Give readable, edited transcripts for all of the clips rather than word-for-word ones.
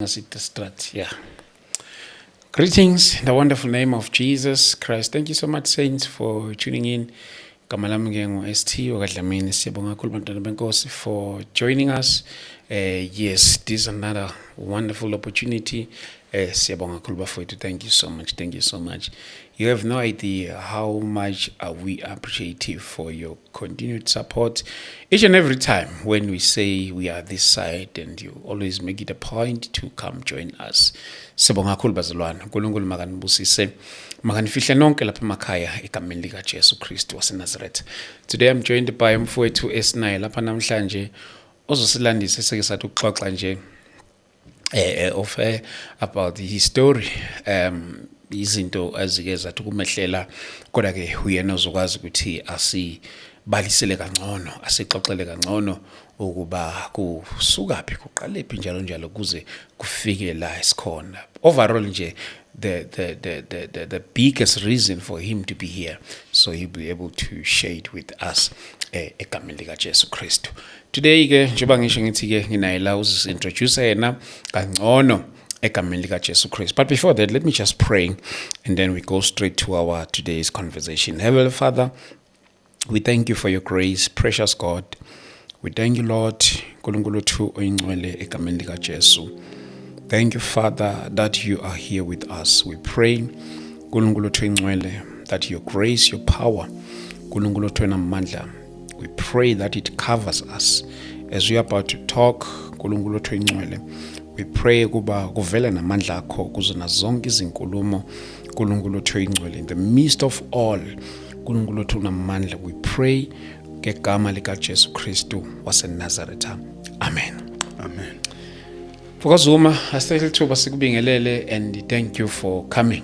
Ngasithi yeah. Greetings in the wonderful name of Jesus Christ. Thank you so much, saints, for tuning in. Igama lami ke ngu-ST wakaDlamini. Siyabonga kakhulu, bantwana benkosi, for joining us. Yes, this is another wonderful opportunity. Siyabonga kakhulu, bafowethu. Thank you so much. Thank you so much. You have no idea how much are we appreciative for your continued support each and every time when we say we are this side, and you always make it a point to come join us. Sibonga kakhulu, bazalwane. uNkulunkulu makanibusise, makanifihle nonke lapha emakhaya egameni lika Jesu Kristu waseNazaretha. Today I'm joined by umfowethu esinaye lapha namhlanje ozosilandisa, eseke sathi ukuxoxa nje of about his story, izinto ezike zathi kumehlela, kodwa ke uyena ozokwazi ukuthi asibalisele kangcono, asixoxele kangcono ukuba kusukaphi, kuqalephi, njalo njalo, kuze kufike la esikhona. Overall nje, the biggest reason for him to be here, so he'll be able to share it with us egameni lika Jesu Kristu. Today ke, njengoba ngisho ngithi ke nginaye la, uzosi-introduce yena kangcono egameni lika Jesu Christ. But before that, let me just pray and then we go straight to our today's conversation. Heavenly Father, we thank you for your grace, precious God. We thank you, Lord, uNkulunkulu wethu oyingcwele, egameni lika Jesu. Thank you, Father, that you are here with us. We pray, uNkulunkulu wethu oyingcwele, that your grace, your power, uNkulunkulu wethu onamandla, we pray that it covers us as we are about to talk. uNkulunkulu wethu oyingcwele, we pray kuba kuvele namandla akho kuzona zonke izinkulumo, uNkulunkulu wethu oyingcwele. In the midst of all, uNkulunkulu wethu onamandla, we pray ngegama lika Jesu Kristu waseNazaretha. Amen. Amen. MfokaZuma, asithathe ithuba sikubingelele and thank you for coming.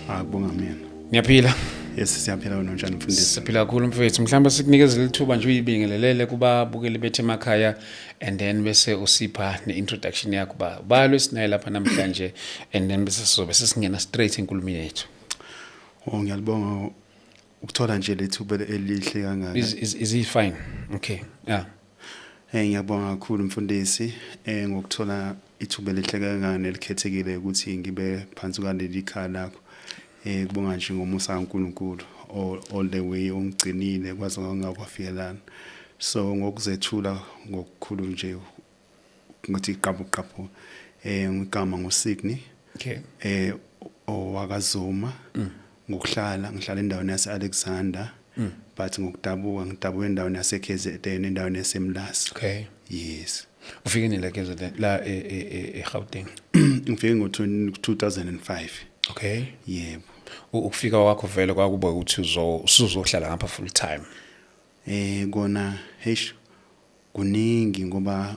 Ah, kubonga mina. Niyaphila? Yes, siyaphila. Wena unjani, mfundisi? Siphila kakhulu, mfethu. Mhlawumbe sikunikezele ithuba nje uyibingelelele kubabukeli bethu emakhaya and then bese usipha ne-introduction yakho, ba balo sinaye lapha namhlanje, and then bese sizobe sesingena straight enkulumeni yethu. Oh, ngiyalibonga ukuthola nje lethuba elihle kangaka. Is he fine? Okay. Yeah. Ngiyabonga kakhulu, mfundisi, ngokuthola ithuba elihle kangaka nelikhethekile ukuthi ngibe phansi kwaleli khaya lakho. Kubonga nje ngomusa kaNkulunkulu all the way ongigcinile kwaze kwangakwafikelana. So ngokuzethula ngokukhulu nje ngathi qaphu qaphu, ngigama nguSigni owakaZuma. Ngokuhlala ngihlala endaweni yase Alexander, but ngokudabuka ngidabuka endaweni yase KZN, endaweni yaseMlazi. Yes. Ufike nini la KZN, la eGauteng? Ngifike ngo 2005. Yebo. Ukufika kwakho vele kwakuba ukuthi uzo usuzohlala ngapha full time? Kona heish, kuningi ngoba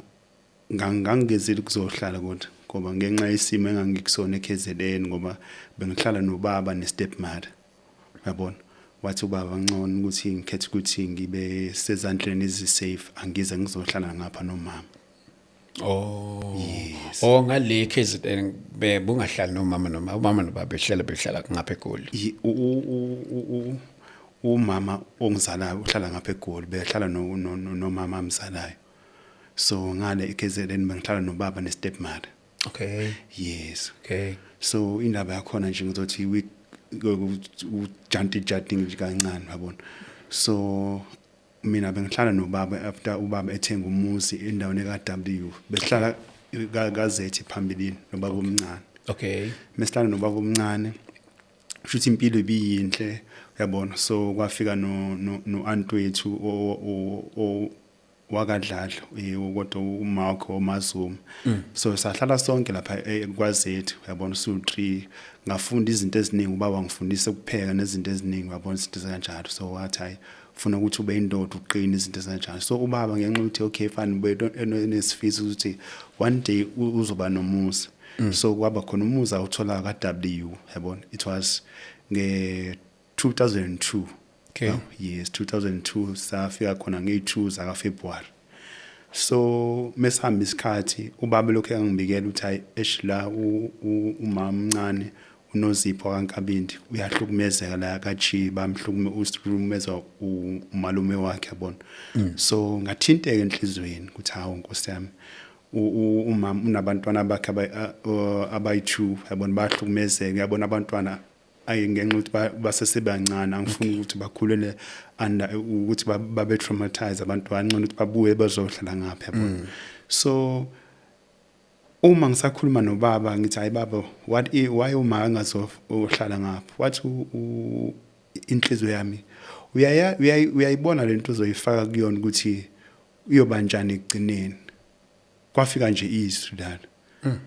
ngangingezeli ukuzohlala, kodwa ngoba ngenxa yesimo engangikusona eKZN, ngoba bengihlala nobaba ne-stepmother, uyabona. Wathi ubaba ngcono ukuthi ngikhethe ukuthi ngibe sezandleni ezi-safe, angize ngizohlala ngapha nomama. Oh. Yes. Oh, ngale KZN bebungahlali nomama, noma umama nobaba behlala ngapha eGoli? Umama ongizalayo uhlala ngapha eGoli, behlala nomama amzalayo. So ngale eKZN bengihlala nobaba ne-stepmother. Yes. So indaba yakhona nje ngizothi ujanti janti nje kancane, yabona. So mina bengihlala nobaba after ubaba ethenga umuzi endaweni ka W. Besihlala kazethi phambilini nobaba omncane. Mesihlala nobaba omncane, kusho impilo ibiyinhle, uyabona. So kwafika no aunt wethu wakadladla, kodwa uMark oMazuma. So sahlala sonke lapha kwazethu, uyabona, su 3. Ngafunda izinto eziningi, ubaba ngifundisa ukupheka nezinto eziningi, uyabona, izinto ezikanjalo. So wathi, "Hayi, ufuna ukuthi ube indoda, uqine," izinto ezikanjalo. So ubaba ngenxa ukuthi, okay, fine, ube enesifiso ukuthi one day uzoba nomuzi. So kwaba khona umuzi awuthola ka W, yabona. It was nge 2002. Oh, yes, 2002 safika khona ngeyi-2 zaka February. So mesihamba isikhathi, ubaba lokho engangibikela ukuthi, hayi eish, la umama omncane uNozipho kaNkabindi uyahlukumezeka la kaChi, bamhlukume, uhlukumeza umalume wakhe, yabona. So ngathinteka enhlizweni ukuthi, hawu nkosi yami. Umama unabantwana bakhe abayi-2, yabona, bahlukumezeka, yabona, abantwana ayi ngenxa ukuthi basesebancane, angifuni ukuthi bakhulele under ukuthi babe traumatized abantwana, ngcono ukuthi babuye bazohlala ngapha, yabona. So uma ngisakhuluma nobaba, ngithi, "Hayi baba, what why uma engazohlala ngapha?" Wathi, "Inhliziyo yami uyayibona lento uzoyifaka kuyona ukuthi iyoba njani ekugcineni." Kwafika nje izwi lana,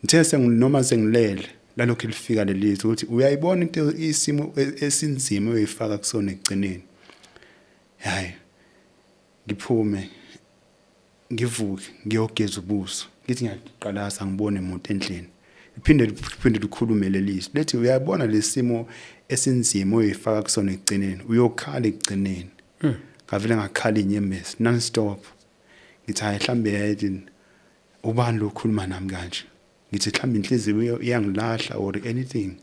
ngithe senginoma sengilele, lalokho lifika lelizwi ukuthi uyayibona into, isimo esinzima oyoyifaka kusona ekugcineni. Hayi, ngiphume, ngivuke, ngiyogeza ubuso, ngithi ngiyaqalaza, ngibone umuntu endlini. Iphinde liphinde likhulume lelizwi, lethi, "Uyabona lesimo esinzima oyoyifaka kusona ekugcineni, uyokhala ekugcineni." Ngavele ngakhala inyembezi non stop. Ngithi, "Hayi, mhlambe yayithi ubani lo khuluma nami kanje?" Ngithi, "Mhlambe inhliziyo iyangilahla or anything."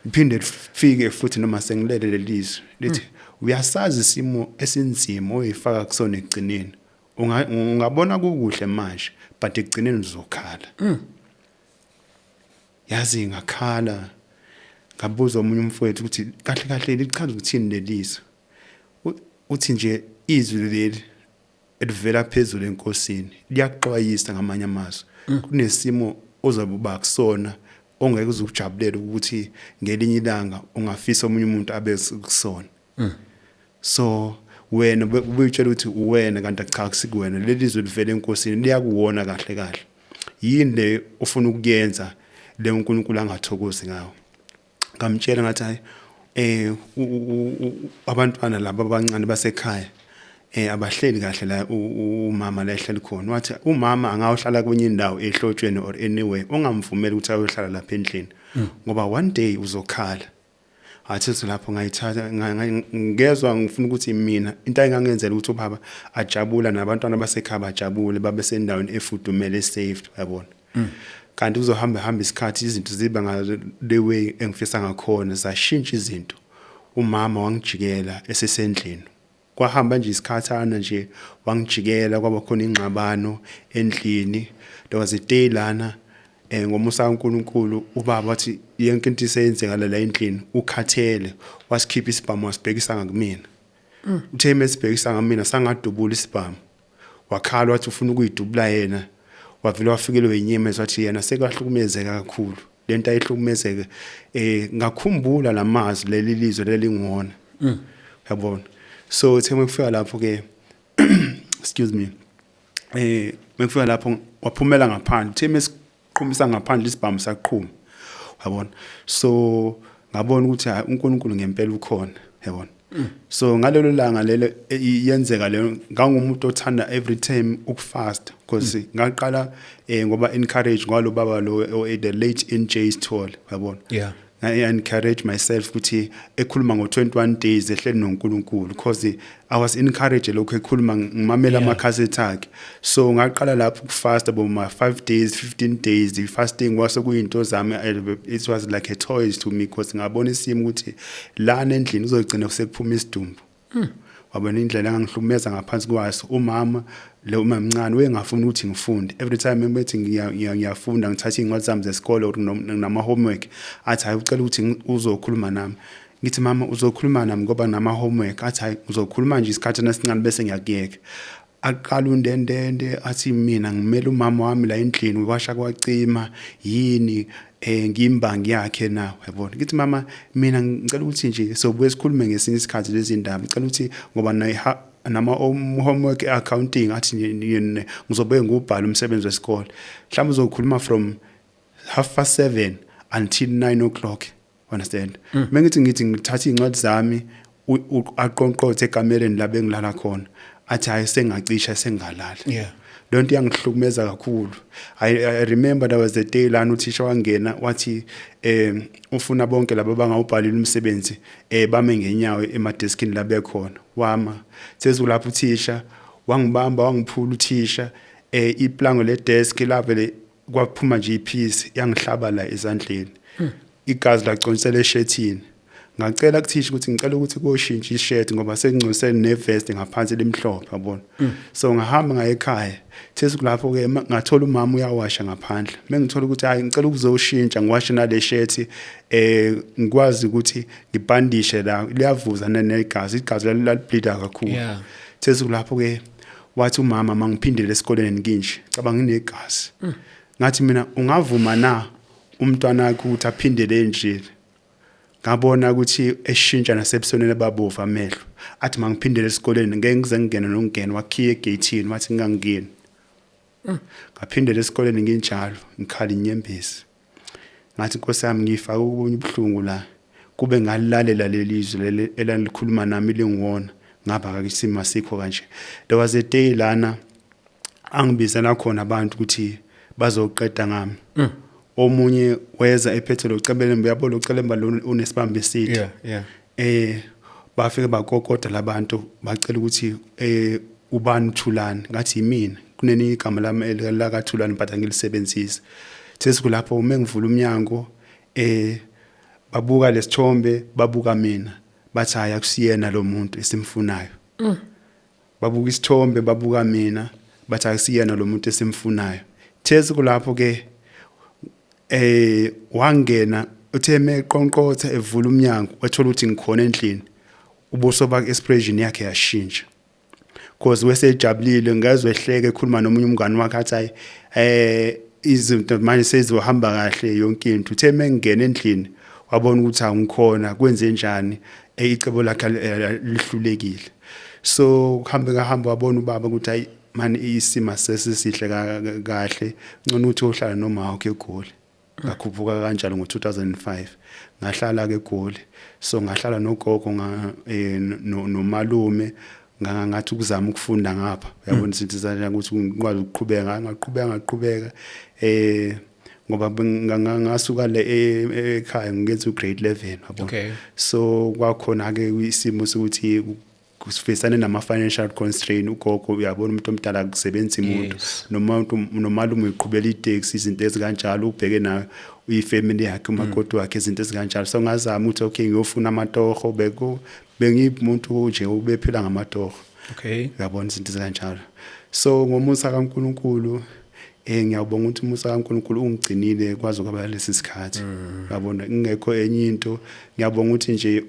Iphinde lifike futhi noma sengilele lelizwi, lithi, "Uyasazi isimo esinzima oyifaka kusona ekugcineni. Ungabona kukuhle manje, but ekugcineni uzokhala." Yazi, ngakhala. Ngabuza omunye umfowethu ukuthi kahle kahle lichaza ukuthini lelizwi. Uthi nje izwi leli elivela phezulu enkosini liyakuxwayisa. Ngamanye amazwi, kunesimo ozobe uba kusona ongeke uzukujabulela ukuthi ngelinye ilanga ungafisa omunye umuntu abe kusona. So wena ubuyitshela ukuthi uwena, kanti cha, akusikuwena. Leli zwi livela enkosini, liyakuwona kahle kahle. Yini le ufuna ukuyenza le uNkulunkulu angathokozi ngawo? Ngamtshela, ngathi, "Hayi, abantwana laba abancane basekhaya abahleli kahle la, umama la ehleli khona." Wathi, "Umama angawuhlala kwenye indawo ehlotshweni or anywhere, ungamvumeli ukuthi ayohlala lapha endlini, ngoba one day uzokhala." Athi lapho ngayithatha, ngezwa ngifuna ukuthi mina into engangenzela ukuthi ubaba ajabula nabantwana basekhaya bajabule, babe sendaweni efudumele, safe, yabona. Kanti uzohamba hamba isikhathi, izinto ziba nga the way engifisa ngakhona. Zashintsha izinto, umama wangijikela esesendlini. Kwahamba nje isikhathana nje, wangijikela, kwaba khona ingxabano endlini. There was a day lana, ngomusa kaNkuluNkulu, ubaba wathi yonke into iseyenzeka la endlini, ukhathele, wasikhipha isibhamu, wasibhekisa ngakumina. Uthe mesibhekisa ngamina, sangadubula isibhamu. Wakhala, wathi ufuna ukuyidubula yena. Wavele wafikelwe inyembezi, wathi yena sekahlukumezeka kakhulu lento ayihlukumezeke. Ngakhumbula lamazwi, leli lizwe lelingona, yabona. So uthe mekufika lapho ke, excuse me, mekufika lapho waphumela ngaphandle. Uthe mesiqhumisa ngaphandle, isibhamu saqhuma, yabona. So ngabona ukuthi hayi, uNkulunkulu ngempela ukhona, yabona. So ngalelo langa lelo yenzeka leyo, ngangumuntu othanda every time ukufast, because ngaqala ngoba encourage ngalo baba lo, the late NJ Sithole, yabona. I encourage myself ukuthi ekhuluma ngo21 days ehleli noNkulunkulu, because I was encouraged lokho ekhuluma, ngimamela amakhasethi akhe. So ngaqala lapho ukufast boma 5 days, 15 days. The fasting kwase kuyinto zami, it was like a toys to me, because ngabona isimo ukuthi lana endlini uzogcina sekuphuma isidumbu. Wabona indlela engangihlukumeza ngaphansi kwaso umama lo mamncane, wengafuni ukuthi ngifunde. Every time ngibethi ngiyafunda, ngithatha iy'ncwadi zami zesikole or nama homework, athi, "Hayi, ucela ukuthi uzokhuluma nami." Ngithi, "Mama, uzokhuluma nami ngoba nama homework." Athi, "Hayi, uzokhuluma nje isikhathi esincane bese ngiyakuyeka." Aqala undendende, athi mina ngimele umama wami la endlini, washa kwacima yini, ngimbangi yakhe na, yabona. Ngithi, "Mama, mina ngicela ukuthi nje sobuye sikhulume ngesinye isikhathi lezi ndaba. Ngicela ukuthi ngoba nama homework accounting." Athi, "Ngizobe ngubhala umsebenzi wesikole." Mhlawumbe uzokhuluma from 7:30 until 9 o'clock, understand? Mengithi ngithatha iy'ncwadi zami, aqonqothe ekamereni la bengilala khona, athi, "Hayi, sengacisha, sengalala." Leyo nto iyangihlukumeza kakhulu. I remember there was a day lana uthisha wangena, wathi ufuna bonke laba abangawubhalile umsebenzi bame ngenyawo emadeskini la bekhona. Wama sezulapho uthisha, wangibamba, wangiphula uthisha iplango le desk, lavele kwaphuma nje ipiece, yangihlaba la ezandleni, igazi laconsela eshethini. Ngacela kuthisha ukuthi ngicela ukuthi koshintsha ishirt ngoba sengingcose nevest ngaphansi limhlophe, yabona. So ngahamba ngaye ekhaya, thesu kulapho ke ngathola umama uyawasha ngaphandle. Mengithola ukuthi hayi, ngicela ukuzoshintsha, ngiwashe nale shirt, ngikwazi ukuthi ngibandishe la, liyavuza negazi, igazi lalibleeda kakhulu. Thesu kulapho ke wathi umama mangiphindele esikoleni nginje, cabanga nginegazi. Ngathi mina, ungavuma na umntwana wakho ukuthi aphindele nje? Ngabona ukuthi eshintsha nasebusweni babovu amehlo, athi mangiphindele esikoleni, ngeke ngize ngingene nokungena. Wakhiye egeyithini, wathi ngingangeni. Ngaphindela esikoleni nginjalo, ngikhala inyembezi. Ngathi, Nkosi yami, ngifaka okunye ubuhlungu la, kube ngalilalela leli zwi leli elalikhuluma nami lingiwona, ngaba ke isimo asikho kanje. There was a day lana angibizela khona abantu ukuthi bazoqeda ngami. Omunye weza ephethe lo cebelemba, uyabo, lo celemba lo unesibambo eside. Bafike bakokoda labantu, bacela ukuthi ubani uThulani. Ngathi yimina, kuneni igama lami lakaThulani, but angilisebenzisi. Sesikulapho uma ngivula umnyango, babuka lesithombe, babuka mina, bathi hayi, akusiyena lo muntu esimfunayo. Babuka isithombe, babuka mina, bathi akusiyena lo muntu esimfunayo. Thesi kulapho ke wangena, uthe meqonqotha evula umnyango, wathola ukuthi ngikhona endlini. Ubuso bakhe, expression yakhe yashintsha, cause wesejabulile, ngezwe ehleke, ekhuluma nomunye umngane wakhe, athi hayi, izinto manje sezizohamba kahle yonke into. Uthe mengena endlini wabona ukuthi angikhona, kwenze njani, icebo lakhe lihlulekile. So kuhambe kahamba, wabona ubaba ukuthi hayi mani, isimo sesisihle kahle, ngcono ukuthi uhlala noma wakho eGoli. Ngakhuphuka kanjalo ngo-2005, ngahlala ke eGoli. So ngahlala nogogo nga nomalume, ngathi ukuzama ukufunda ngapha, uyabona izinto zanjani, ukuthi ngikwazi ukuqhubeka. Ngaqhubeka, ngaqhubeka, ngoba ngasuka le ekhaya ngenza ugrade 11, yabona. So kwakhona ke isimo sokuthi kusifisane nama financial constraint. Ugogo, uyabona, umuntu omdala kusebenza imoto, noma nomalume uyiqhubela itaxi, izinto ezikanjalo, ubheke nayo uyifamily yakhe, umakoti wakhe, izinto ezikanjalo. So ngazama ukuthi okay, ngiyofuna amatoho, beko bengimuntu nje ubephila ngamatoho, uyabona, izinto ezikanjalo. So ngomusa kaNkuluNkulu, ngiyabonga ukuthi umusa kaNkuluNkulu ungigcinile kwaze kwaba lesi sikhathi, uyabona, ingekho enye into. Ngiyabonga ukuthi nje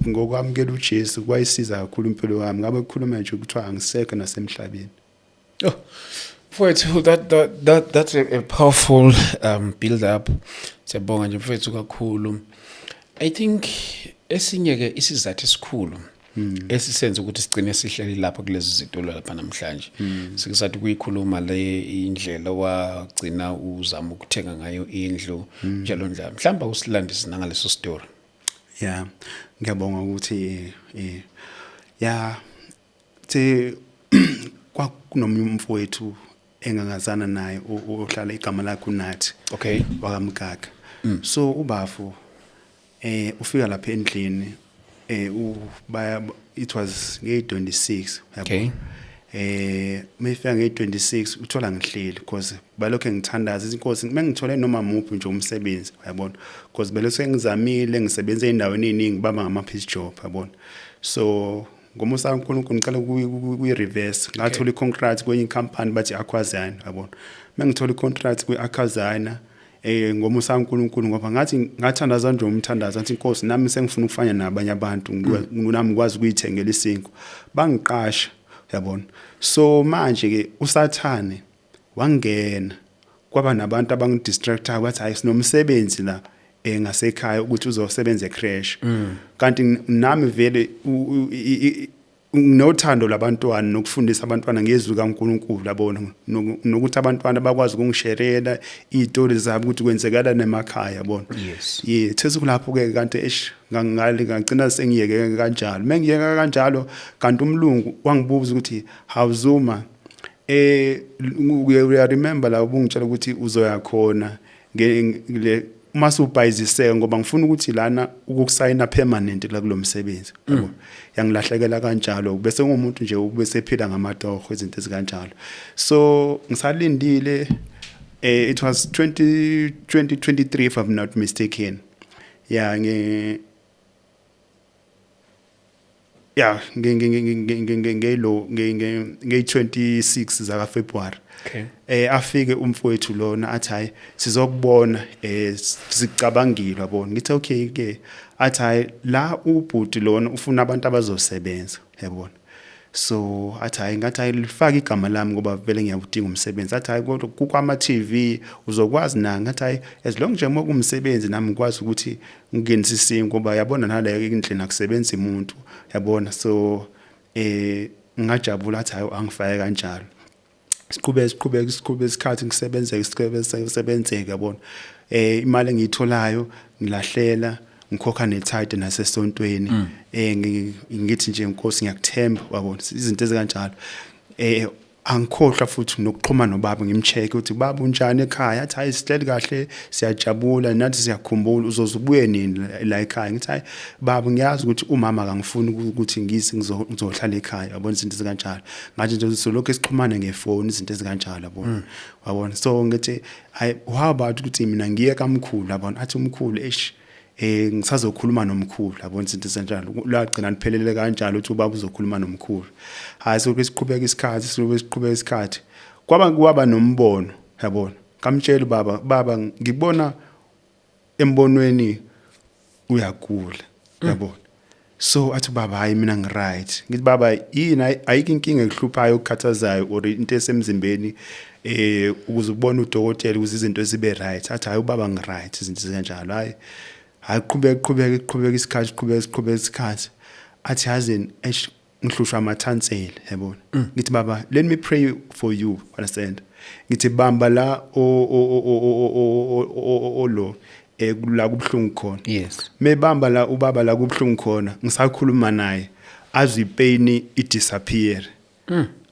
ngokwamukela uJesu kwayisiza kakhulu impilo yami, ngabe kukhuluma nje kuthiwa angisekho nasemhlabeni. Oh, mfowethu, that's a powerful build up. Siyabonga nje mfowethu kakhulu. I think esinye ke isizathu esikhulu esisenza ukuthi sigcine sihleli lapha kulezi zitulo lapha namhlanje, sike sathi kuyikhuluma le indlela wagcina uzama ukuthenga ngayo indlu, njalo njalo. Mhlawumbe usilandise nangaleso story. Yeah, ngiyabonga ukuthi ya the kwakunomunye umfowethu engangazana naye ohlala, igama lakhe uNathi wakaMgaga. So ubafu ufika lapha endlini, baya, it was nge-26, yabo. Mayifika nge-26, uthola ngihleli, because balokho ngithandaza inkosi mengithole noma muphi nje umsebenzi, uyabona, because belokhu sengizamile, ngisebenza endaweni eziningi, baba ngama piece job, yabona. So ngomusa kaNkulunkulu ngicela kuyi reverse, ngathola i-contract kwenye company, bathi Aquazana, yabona. Mengithola i-contract kwi-Aquazana, ngomusa kaNkulunkulu, ngoba ngathi ngathandaza nje umthandazo, ngathi inkosi nami sengifuna ukufanya nabanye abantu, nami ngikwazi ukuyithengela isinkwa, bangiqasha, uyabona. So manje ke uSathane wangena, kwaba nabantu abangidistractayo, bathi hayi, sinomsebenzi la ngasekhaya ukuthi uzosebenza ecreche, kanti nami vele nginothando labantwana nokufundisa abantwana ngezwi kaNkuluNkulu, yabona, nokuthi abantwana bakwazi ukungisherela izitori zabo ukuthi kwenzekala nemakhaya, yabona. Yeah, these kulapho ke kanti eish, ngangale ngagcina sengiyeke kanjalo. Mengiyeka kanjalo, kanti umlungu wangibuza ukuthi, "Hawuzuma, uya remember la ubungitshela ukuthi uzoya khona le uma subhayiziseka, ngoba ngifuna ukuthi lana ukukusayina permanent la kulomsebenzi," yabo. Yangilahlekela kanjalo, bese ngumuntu nje ubesephila ngamatoho, izinto ezikanjalo. So ngisalindile, it was 20 2023 if I'm not mistaken, yeah, nge Ya, ngelo nge 26 zaka February. Afike umfowethu lona, athi, "Hayi, sizokubona, sicabangile, yabona." Ngithi, "Okay ke." Athi, "Hayi, la ubhuti lona ufuna abantu abazosebenza, yabona." So athi, "Hayi." Ngathi, "Hayi, lifake igama lami ngoba vele ngiyawudinga umsebenzi." Athi, "Hayi, kodwa kukwama TV uzokwazi na?" Ngathi, "Hayi, as long nje mokumsebenzi nami ngikwazi ukuthi ngingenise isinkwa, ngoba yabona nale endlini akusebenzi umuntu, yabona." So ngajabula, athi, "Hayi, angifake kanjalo." Siqhubeke, siqhubeke, siqhubeke isikhathi, ngisebenzeke, siqhubeke, sisebenzeke, yabona. Imali engiyitholayo ngilahlela, ngikhokha netithe nasesontweni. Ngithi nje, "Inkosi, ngiyakuthemba," wabona, izinto ezikanjalo. Angikhohlwa futhi nokuxhuma nobaba, ngimcheck ukuthi, "Baba, unjani ekhaya?" Athi, "Hayi, sihleli kahle, siyajabula nathi, siyakhumbula, uzoze ubuye nini la ekhaya?" Ngithi, "Hayi baba, ngiyazi ukuthi umama akangifuni ukuthi ngize ngizohlala ekhaya," yabona, izinto ezikanjalo. Ngathi nje solokhu sixhumane ngefoni, izinto ezikanjalo, yabona, wabona. So ngithi, "Hayi, how about ukuthi mina ngiye kamkhulu?" Yabona. Athi umkhulu, "Eish, ngisazokhuluma nomkhulu," yabona, izinto ezinjalo. Lwagcina liphelele kanjalo ukuthi ubaba uzokhuluma nomkhulu. Hayi, soke siqhubeka isikhathi, soke siqhubeka isikhathi, kwaba nombono, yabona. Kamtshela ubaba, "Baba, ngibona embonweni uyagula," yabona. So athi baba, "Hayi, mina ngiright." Ngithi, "Baba, yini? Ayikho inkinga ekuhluphayo, okukhathazayo or into esemzimbeni ukuze ubone udokotela ukuze izinto zibe right?" Athi, "Hayi ubaba, ngiright," izinto ezikanjalo. Hayi hayi, qhubeka, qhubeka, qhubeka isikhathi, qhubeka, qhubeka isikhathi. Athi, "Yazini, eish, ngihlushwa amathansela," yabona. Ngithi, "Baba, let me pray for you, understand?" Ngithi, "Bamba la o o o o o o lo la kubhlungu khona." Mebamba la ubaba la kubhlungu khona, ngisakhuluma naye, azwe ipain idisappear.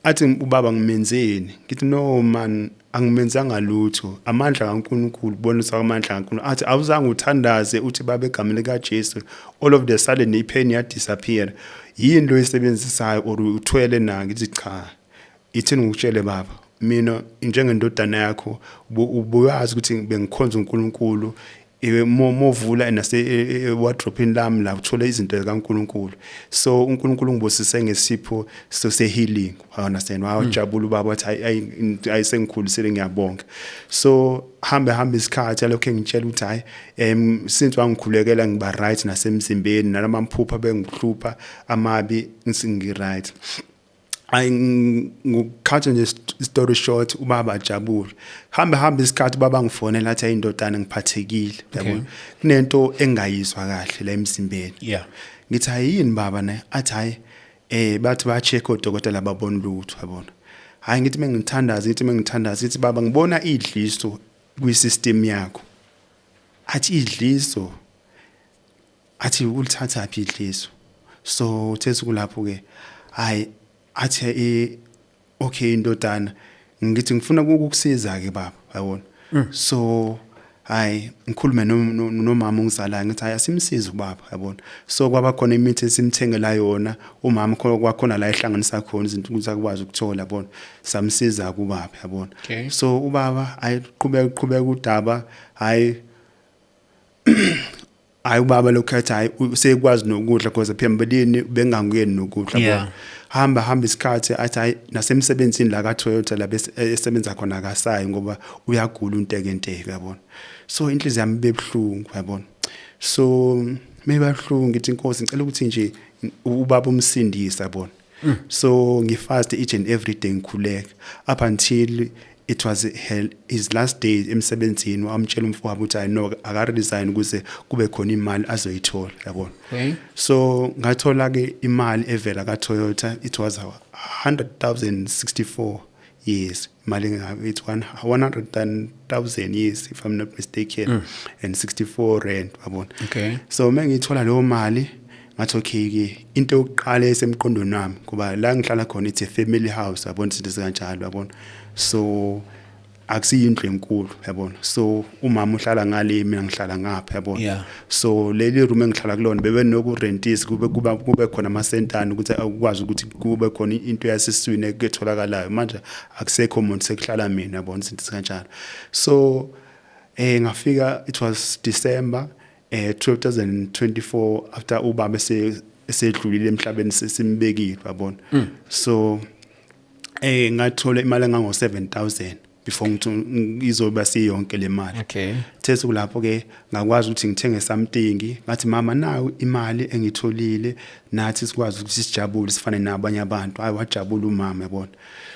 Athi ubaba, "Ngimenzeni?" Ngithi, "No man, angimenzanga lutho, amandla kaNkuluNkulu, bonisa amandla kaNkulunkulu." Athi, "Awuzange uthandaze uthi, 'Baba, egameni lika Jesu,' all of the sudden ipain ya disappear? Yini lo oyisebenzisayo or uthwele na?" Ngithi, "Cha, ithini ngikutshele baba, mina njengendodana yakho ubuyazi ukuthi bengikhonza uNkulunkulu. Iwe movula nase wardrobe lami la uthola izinto zikaNkuluNkulu. So uNkulunkulu ngibusise ngesipho so se healing, understand?" Wajabula ubaba, wathi, "Hayi, ayisengikhulisile, ngiyabonga." So hambe hambe isikhathi, alokho engitshela ukuthi, "Hayi, since wangikhulekela ngiba right nasemzimbeni, nalamaphupha bengihlupha amabi, ngi right." Ayi, ngikhatha nje story short, ubaba ajabule. Hambe hambe isikhathi, ubaba ngifonela, athi, "Ayindodana, ngiphathekile, yabona, kunento engayizwa kahle la emzimbeni." Ngithi, "Ayini baba?" Ne athi, "Hayi, bathi ba check odokotela, babona lutho," yabona. Hayi, ngithi mengithandaza, ngithi mengithandaza, ngithi, "Baba, ngibona idliso kwi system yakho." Athi, "Idliso?" Athi, "Ulithatha phi idliso?" So uthe kulapho ke, hayi, athi, "Okay indodana." Ngithi, "Ngifuna ukukusiza ke baba," yabona. So hayi, ngikhulume nomama ongizalayo, ngithi, "Hayi, asimsize ubaba," yabona. So kwaba khona imithi esimthengela yona umama, kwakhona la ehlanganisa khona izinto ukuthi akwazi ukuthola, yabona. Samsiza kubaba, yabona. So ubaba ayiqhubeka, qhubeka udaba. Hayi hayi, ubaba lokhu athi, hayi, usekwazi nokudla, because phambilini benganguyeni nokudla. Hamba hamba isikhathi, athi, hayi, nasemsebenzini la ka Toyota la esebenza khona akasayi ngoba uyagula, untekenteke, yabona. So inhliziyo yami bebhlungu, yabona. So maybe ngithi, "Inkosi, ngicela ukuthi nje ubaba umsindise," yabona. So ngifast each and every day, ngikhuleka up until it was his last day emsebenzini. Wamtshela umfowabo ukuthi, "I know aka resign ukuze kube khona imali azoyithola," yabona. So ngathola ke imali evela ka Toyota. It was 100,064 years, imali engabe it's 100,000 years, if I'm not mistaken, and 64 rand, yabona. So mengithola leyo mali, ngathi, okay ke, into yokuqala esemqondweni wami, kuba la ngihlala khona it's a family house, yabona, izinto ezikanjalo, yabona. So akusiyindlu enkulu, yabona. So umama uhlala ngale, mina ngihlala ngapha, yabona. So leli room engihlala kulona bebe nokurentisa, kube kuba kube khona amasentana ukuthi akwazi ukuthi kube khona into yasesiswini ekutholakalayo. Manje akusekho umuntu, sekuhlala mina, yabona, izinto ezikanjalo. So ngafika, it was December 2024, after ubaba esedlulile emhlabeni, sesimbekile, yabona. So ngathola imali engango 7000 before ngithi izoba siyonke le mali. Thesu kulapho ke ngakwazi ukuthi ngithenge something. Ngathi, "Mama, nayo imali engitholile, nathi sikwazi ukuthi sijabule sifane nabanye abantu." Hayi, wajabula umama, yabona.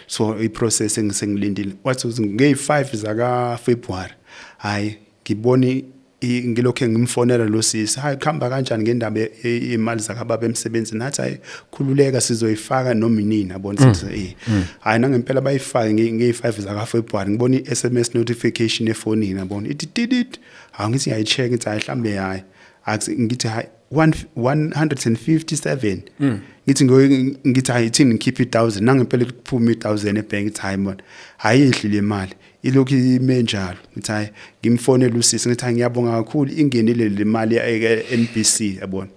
So i-process engisengilindile, wathi ngey5 zaka February, hayi, ngibone ngilokho ngimfonela lo sisi, "Hayi, kuhamba kanjani ngendaba imali zakababa emsebenzini?" Nathi, "Hayi, khululeka, sizoyifaka noma inini," yabona. Sithi hayi, nangempela bayifake ngeyi-5 zaka February. Ngibona i-SMS notification efonini, yabona, ithi tidit. Hawu, ngithi ngiyayi-check, ngithi hayi, mhlambe hayi. Ngithi hayi, 157. Ngithi ngithi hayi, ithini, ngikhiphe i1000. Nangempela kuphuma i1000 ebhenki. Ithi hayi bona, hayi, yehlile imali, ilokhu ime njalo. Ngithi hayi, ngimfonele usisi, ngithi hayi, ngiyabonga kakhulu, ingenile le mali e-NBC, yabona.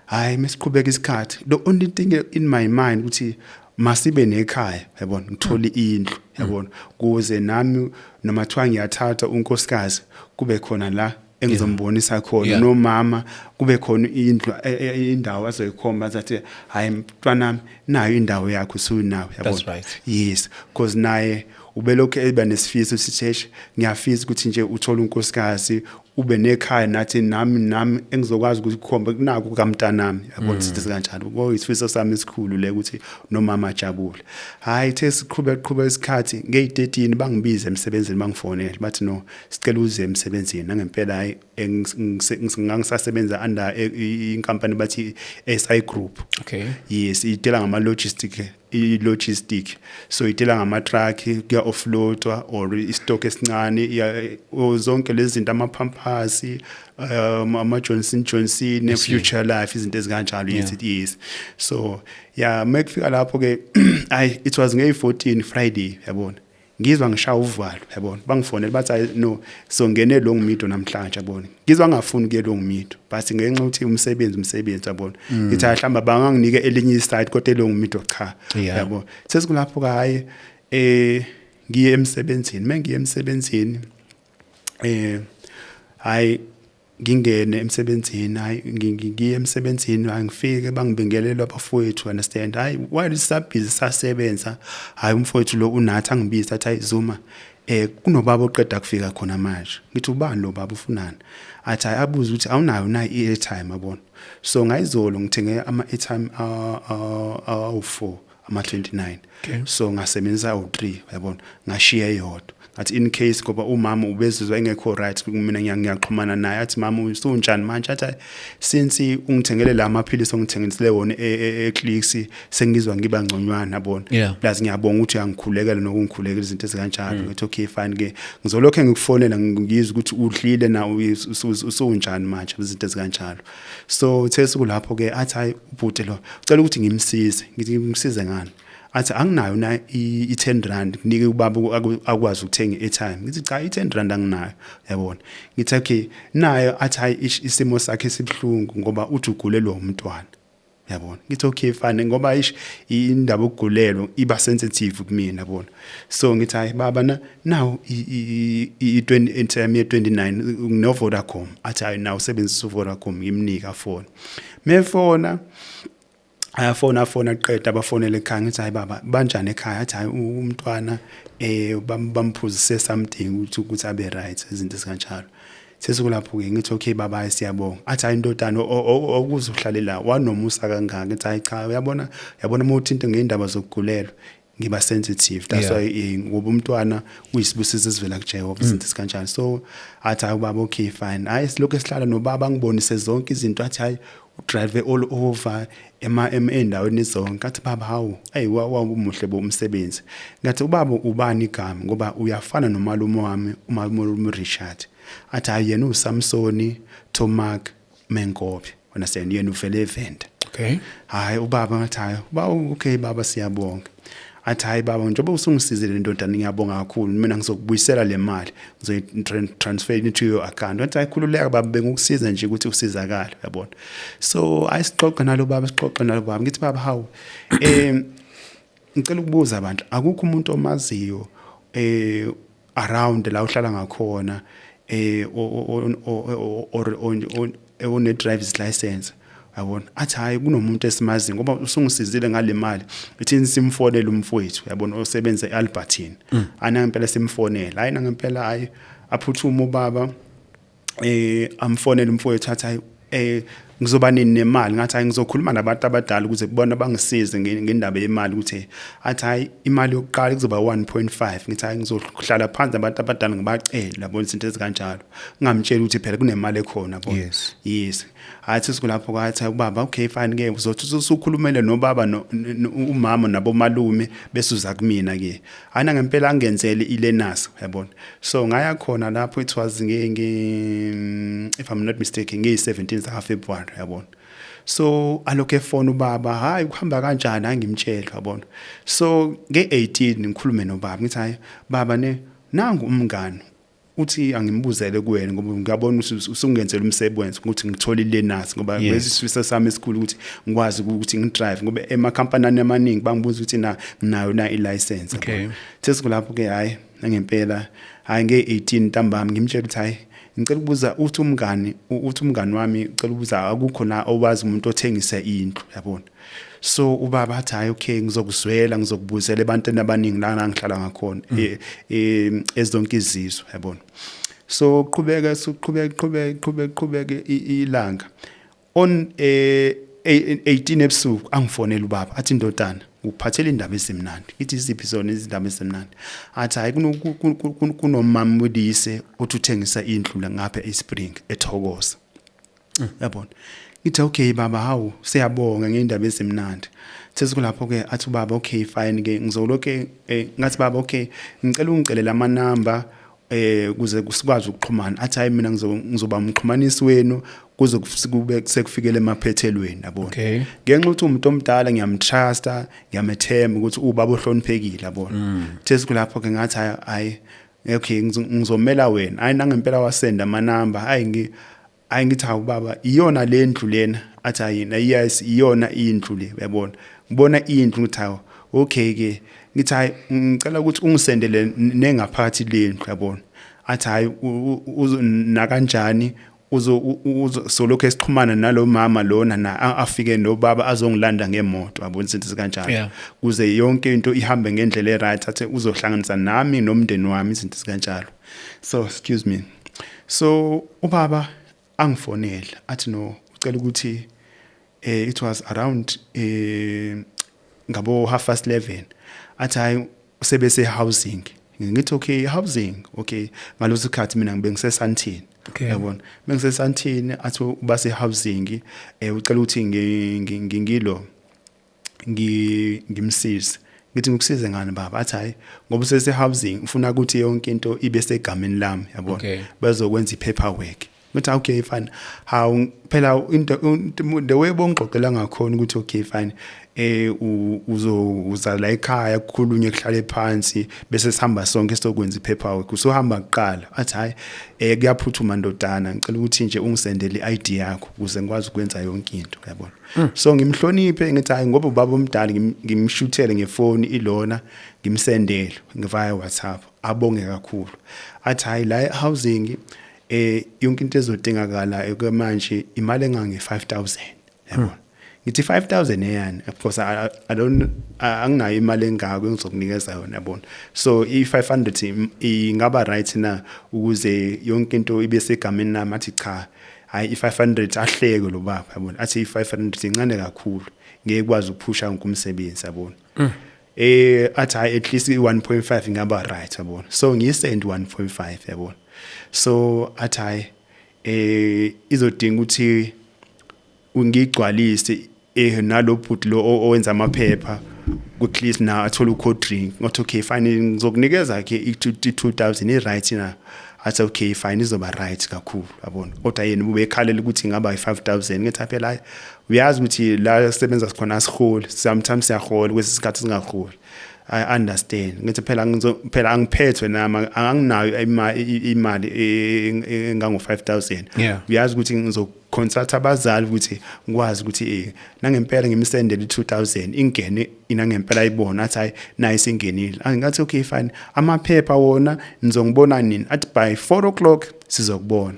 Hayi, mesiqhubeka isikhathi, the only thing in my mind ukuthi masibe nekhaya, yabona, ngithole indlu, yabona, kuze nami noma thiwa ngiyathatha unkosikazi, kube khona la engizombonisa khona, nomama kube khona indlu, indawo azoyikhomba, azathi, "Hayi mntwanami, nayo indawo yakho usunayo," yabona. That's right. Yes, because naye ubelokhu eba nesifiso sithi, "Eish, ngiyafisa ukuthi nje uthole unkosikazi, ube nekhaya, nathi nami engizokwazi ukuthi kukhombe kunaku kamntanami," yabona, sithi kanjalo. Kuyisifiso sami esikhulu le ukuthi nomama ajabule. Hayi, the siqhubeka qhubeka isikhathi, ngey13 bangibiza emsebenzini, bangifonela, bathi, "No, sicela uze emsebenzini." Nangempela hayi, ngangisasebenza under inkampani bathi SI Group. Yes, i-deala ngama logistic, i-logistic, so i-deala ngama-truck, kuya offloadwa or i-stock esincane, zonke lezi zinto, ama-Pampers, ama-Johnson Johnson, Future Life, izinto ezikanjalo. Yes, it is. So yeah, makufika lapho ke, ay, it was ngey-14 Friday, yabona, ngizwa ngishaya uvalo, yabona. Bangifonela, bathi, "Hayi no, so ngene Longmeadow namhlanje," yabona. Ngizwa ngafuni kuye Longmeadow, but ngenxa ukuthi umsebenzi, yabona, ngithi hayi, mhlamba banganginike elinye i-site, kodwa eLongmeadow cha. Yabo, sesikulapho ke, hayi, ngiye emsebenzini. Mengiye emsebenzini, hayi, ngingene emsebenzini, hayi, ngiye emsebenzini, hayi, ngifike bangibingelela abafowethu, understand. Hayi, while sisabhizi sasebenza, hayi, umfowethu lo unathi angibiza, athi, "Hayi Zuma, kunobaba oqeda kufika khona manje." Ngithi, "Ubani lo baba, ufunani?" Athi hayi, abuza ukuthi awunayo na i-airtime, yabona. So ngayizolo ngithenge ama-airtime awu-4, ama-29. So ngasebenzisa awu-3, yabona, ngashiya eyodwa. Ngathi in case, ngoba umama ubezizwa engekho right, mina ngiyaxhumana naye. Athi, "Mama, usunjani manje?" Athi, "Hayi, since ungithengele la maphilisi ongithengisele wona e-Clicks, sengizwa ngiba ngconywana," yabona. Plus ngiyabonga ukuthi uyangikhulekela nokungikhulekela, izinto ezikanjalo. Ngithi, "Okay, fine ke, ngizolokho ngikufonela ngizwe ukuthi udlile na, usunjani manje," izinto ezikanjalo. So thesukulapho ke, athi, "Hayi, ubhuti lo ucela ukuthi ngimsize." Ngithi, "Ngimsize ngani?" Athi, "Anginayo na i-10 rand kunike ubaba akwazi ukuthenga i-airtime?" Ngithi, "Cha, i-10 rand anginayo," yabona. Ngithi, "Okay, nayo." Athi, hayi, isimo sakhe sibhlungu ngoba uthi ugulelwa umntwana, yabona. Ngithi, "Okay, fine," ngoba ish, indaba yokugulelwa iba sensitive kumina, yabona. So ngithi, "Hayi baba, na now i-20 airtime ye-29 no Vodacom." Athi, "Hayi, naw usebenzisa uVodacom." Ngimnika phone, mefona, ayafona, afona, aqeda, abafonele ekhaya. Ngithi, "Hayi baba, banjani ekhaya?" Athi, "Hayi, umntwana bamphuzise something ukuthi abe right," izinto ezikanjalo. Sesikulapho ke, ngithi, "Okay baba, hayi, siyabonga." Athi, "Hayi ndodana, okuze uhlale la wanomusa kangaka." Ngithi, "Hayi cha, uyabona uma uthinta ngeindaba zokugulelwa ngiba sensitive, that's why, ngoba umntwana uyisibusiso esivela kuJehova," izinto ezikanjalo. So athi, "Hayi baba, okay, fine." Hayi, silokhu esihlala nobaba, angibonise zonke izinto. Athi, hayi, udrive all over ema endaweni zonke. Athi, "Baba, hawu, hey, wawumuhle bo umsebenzi." Ngathi, "Ubaba ubani igama, ngoba uyafana nomalume wami, umalume Richard?" Athi, "Hayi, yena uSamsoni Tomak Menkobe, understand, yena uvele eVenda." Hayi ubaba, ngathi, "Hayi baba, okay baba, siyabonga." Athi, "Hayi baba, njengoba usungisizile ndodana, ngiyabonga kakhulu. Mina ngizokubuyisela le mali, ngizoyi-transfer into your account." Wathi, "Hayi, khululeka baba, bengukusiza nje ukuthi usizakale," uyabona. So ayisixoxe nalo baba, sixoxe nalo baba. Ngithi, "Baba, hawu, ngicela ukubuza abantu, akukho umuntu omaziyo around la uhlala ngakhona or one driver's license?" Yabona, athi hayi, kunomuntu esimaziyo ngoba usungisizile ngale mali, ithini simfonele umfowethu, yabona, osebenza eAlbertine. Ana ngempela simfonele, hayi nangempela, hayi aphuthuma ubaba, amfonele umfowethu, athi hayi, ngizoba nini nemali? Ngathi hayi, ngizokhuluma nabantu abadala ukuze kubona bangisize ngendaba yemali, ukuthi athi hayi, imali yokuqala kuzoba 1.5. Ngithi hayi, ngizohlala phansi nabantu abadala ngibacele, yabona, izinto ezikanjalo, ngingamtsheli ukuthi phela kunemali ekhona, yabona. Yes, hayi sikulapho, kwathi ubaba okay fine ke, uzothi usukhulumele nobaba umama nabomalume bese uza kumina ke. Hayi ngempela angenzele i-learners, yabona. So ngaya khona lapho, it was nge if I'm not mistaken nge-17 zaka February, yabona. So alokho efona ubaba, hayi kuhamba kanjani? Angimtshela, yabona. So nge-18 ngikhulume nobaba, ngithi hayi baba, ne nangu umngani uthi angimbuzele kuwena ngoba ngiyabona ukuthi usungenzela umsebenzi ukuthi ngithole i-learners, ngoba besifiso sami esikhulu ukuthi ngikwazi ukuthi ngidrive, ngoba emakhampanini amaningi bangibuza ukuthi na nginayo na i-license. Sesikulapho ke, hayi ngempela, hayi nge-18 ntambama ngimtshela ukuthi hayi, ngicela ukubuza, uthi umngani, uthi umngani wami ucela ukubuza akukho na owazi umuntu othengisa indlu, yabona. So ubaba athi hayi okay, ngizokuzwela, ngizokubuzela ebantwini abaningi la ngihlala ngakhona, ezonke izizwe, yabona. So qhubeka, suqhubeka, qhubeka, qhubeka, qhubeka ilanga, on 18 ebusuku angifonela ubaba, athi ndodana, ngikuphathela indaba ezimnandi. Ngithi iziphi zona izindaba ezimnandi? Athi hayi, kunomama Modise othi uthengisa indlu la ngapha eSpring eThokoza, yabona. Ngithi okay baba, hawu siyabonga ngeindaba ezimnandi. Sesikulapho ke, athi ubaba okay fine ke, ngizolokhe ngathi baba okay, ngicela ungicelela amanamba kuze sikwazi ukuxhumana. Athi hayi, mina ngizoba umxhumanisi wenu kuze kube sekufikele emaphethelweni, yabona. Ngenxa ukuthi umuntu omdala ngiyamtrusta, ngiyamethemba ukuthi ubaba ohloniphekile, yabona. Sesikulapho ke, ngathi hayi hayi okay, ngizomela wena. Hayi nangempela wasenda amanamba. Hayi hayi ngithi hawu baba, iyona le ndlu lena? Athi hayi na, yes, iyona indlu le, uyabona. Ngibona indlu, ngithi hawu okay ke. Ngithi hayi, ngicela ukuthi ungisendele nengaphakathi lendlu, yabona. Athi hayi, nakanjani uzo solokhu esixhumana nalo mama lona na afike nobaba azongilanda ngemoto, yabona, izinto ezikanjalo, kuze yonke into ihambe ngendlela e-right. Athe uzohlanganisa nami nomndeni wami, izinto ezikanjalo. So excuse me, so ubaba angifonela, athi no, ucela ukuthi it was around ngabo 11:30, athi hayi, sebese housing. Ngithi okay, housing, okay. Ngaloso sikhathi mina ngibe ngiseSandton. Yabona, bengiseSandton. Athi ubase housing, ucela ukuthi ngilo ngimsize. Ngithi ngikusize ngani baba? Athi hayi, ngoba usese housing, ufuna ukuthi yonke into ibe segameni lami, yabona, bazokwenza i-paperwork. Ngithi okay fine. Hawu phela into the way bongixoxela ngakhona ukuthi okay fine, uzo uza la ekhaya, kukhulunywe, kuhlale phansi, bese sihamba sonke sokwenza i-paperwork, usohamba kuqala. Athi hayi, kuyaphuthuma ndodana, ngicela ukuthi nje ungisendele i-ID yakho ukuze ngikwazi ukwenza yonke into, yabona. So ngimhloniphe, ngithi hayi, ngoba ubaba omdala, ngimshuthele ngefoni ilona, ngimsendele ngivia WhatsApp. Abonge kakhulu, athi hayi, la housing yonke into ezodingakala okwamanje imali engange 5000, yabona. Ngithi 5000 eyani? Of course I don't, anginayo imali engako engizokunikeza yona, yabona. So i500 ingaba right na ukuze yonke into ibe segameni lami? Athi cha, hayi, i500, ahleke lo baba, yabona. Athi i500 incane kakhulu, ngeke kwazi ukuphusha wonke umsebenzi, yabona. Athi hayi, at least i1.5 ingaba right, yabona. So ngiyisend 1.5, yabona. So athi hayi, izodinga ukuthi ngigcwalise nalo bhuti lo owenza amaphepha, at least na athola u-cold drink. Ngathi okay fine, ngizokunikeza ke i-2000, i-right na? Athi okay fine, izoba right kakhulu, yabona. Kodwa yena ubekhalela ukuthi ingaba i-5000. Ngithi phela hayi, uyazi ukuthi la sisebenza khona asiholi, sometimes siyahola, kwesinye isikhathi singaholi, I understand. Ngithi phela ngizo phela angiphethwe nami, anginayo imali engango 5000. Uyazi ukuthi ngizoconsult abazali ukuthi ngikwazi ukuthi nangempela ngimsendele i2000 ingene inangempela, ayibona, athi hayi, nayi singenile. Ngathi okay fine, amaphepha wona nizongibona nini? Athi by 4 o'clock sizokubona.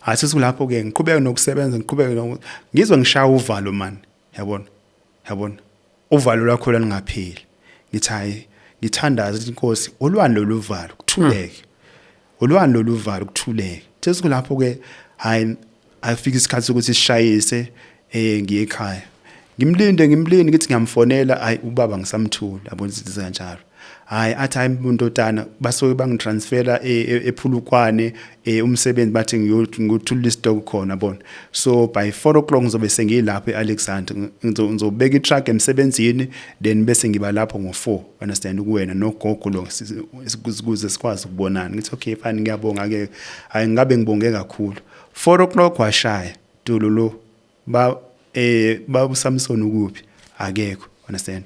Hayi, sekulapho ke ngiqhubeke nokusebenza, ngiqhubeke ngizwe ngishaya uvalo man, yabona, yabona, uvalo lwakho lwangapheli. Ngithi hayi, ngithandaza ukuthi inkosi, olwani lolu valo, kuthuleke, olwani lolu valo, kuthuleke. Sekulapho ke, hayi, afika isikhathi sokuthi sishayise, ngiye ekhaya. Ngimlinde, ngimlinde, ngithi ngiyamfonela, hayi, ubaba ngisamthula, yabona, izinto kanjalo. Hayi, athi hayi ndodana, basuke bangitransfera ePhulukwane, umsebenzi, bathi ngiyothulula istock khona, bona. So by 4 o'clock ngizobe sengilapho eAlexander, ngizobeka itruck emsebenzini, then bese ngiba lapho ngo4, understand, kuwena nogogo lo, ukuze sikwazi ukubonana. Ngithi okay, fine, ngiyabonga ke. Hayi, ngabe ngibonge kakhulu. 4 o'clock washaya, tulo lo ba baba uSamson ukuphi? Akekho, understand.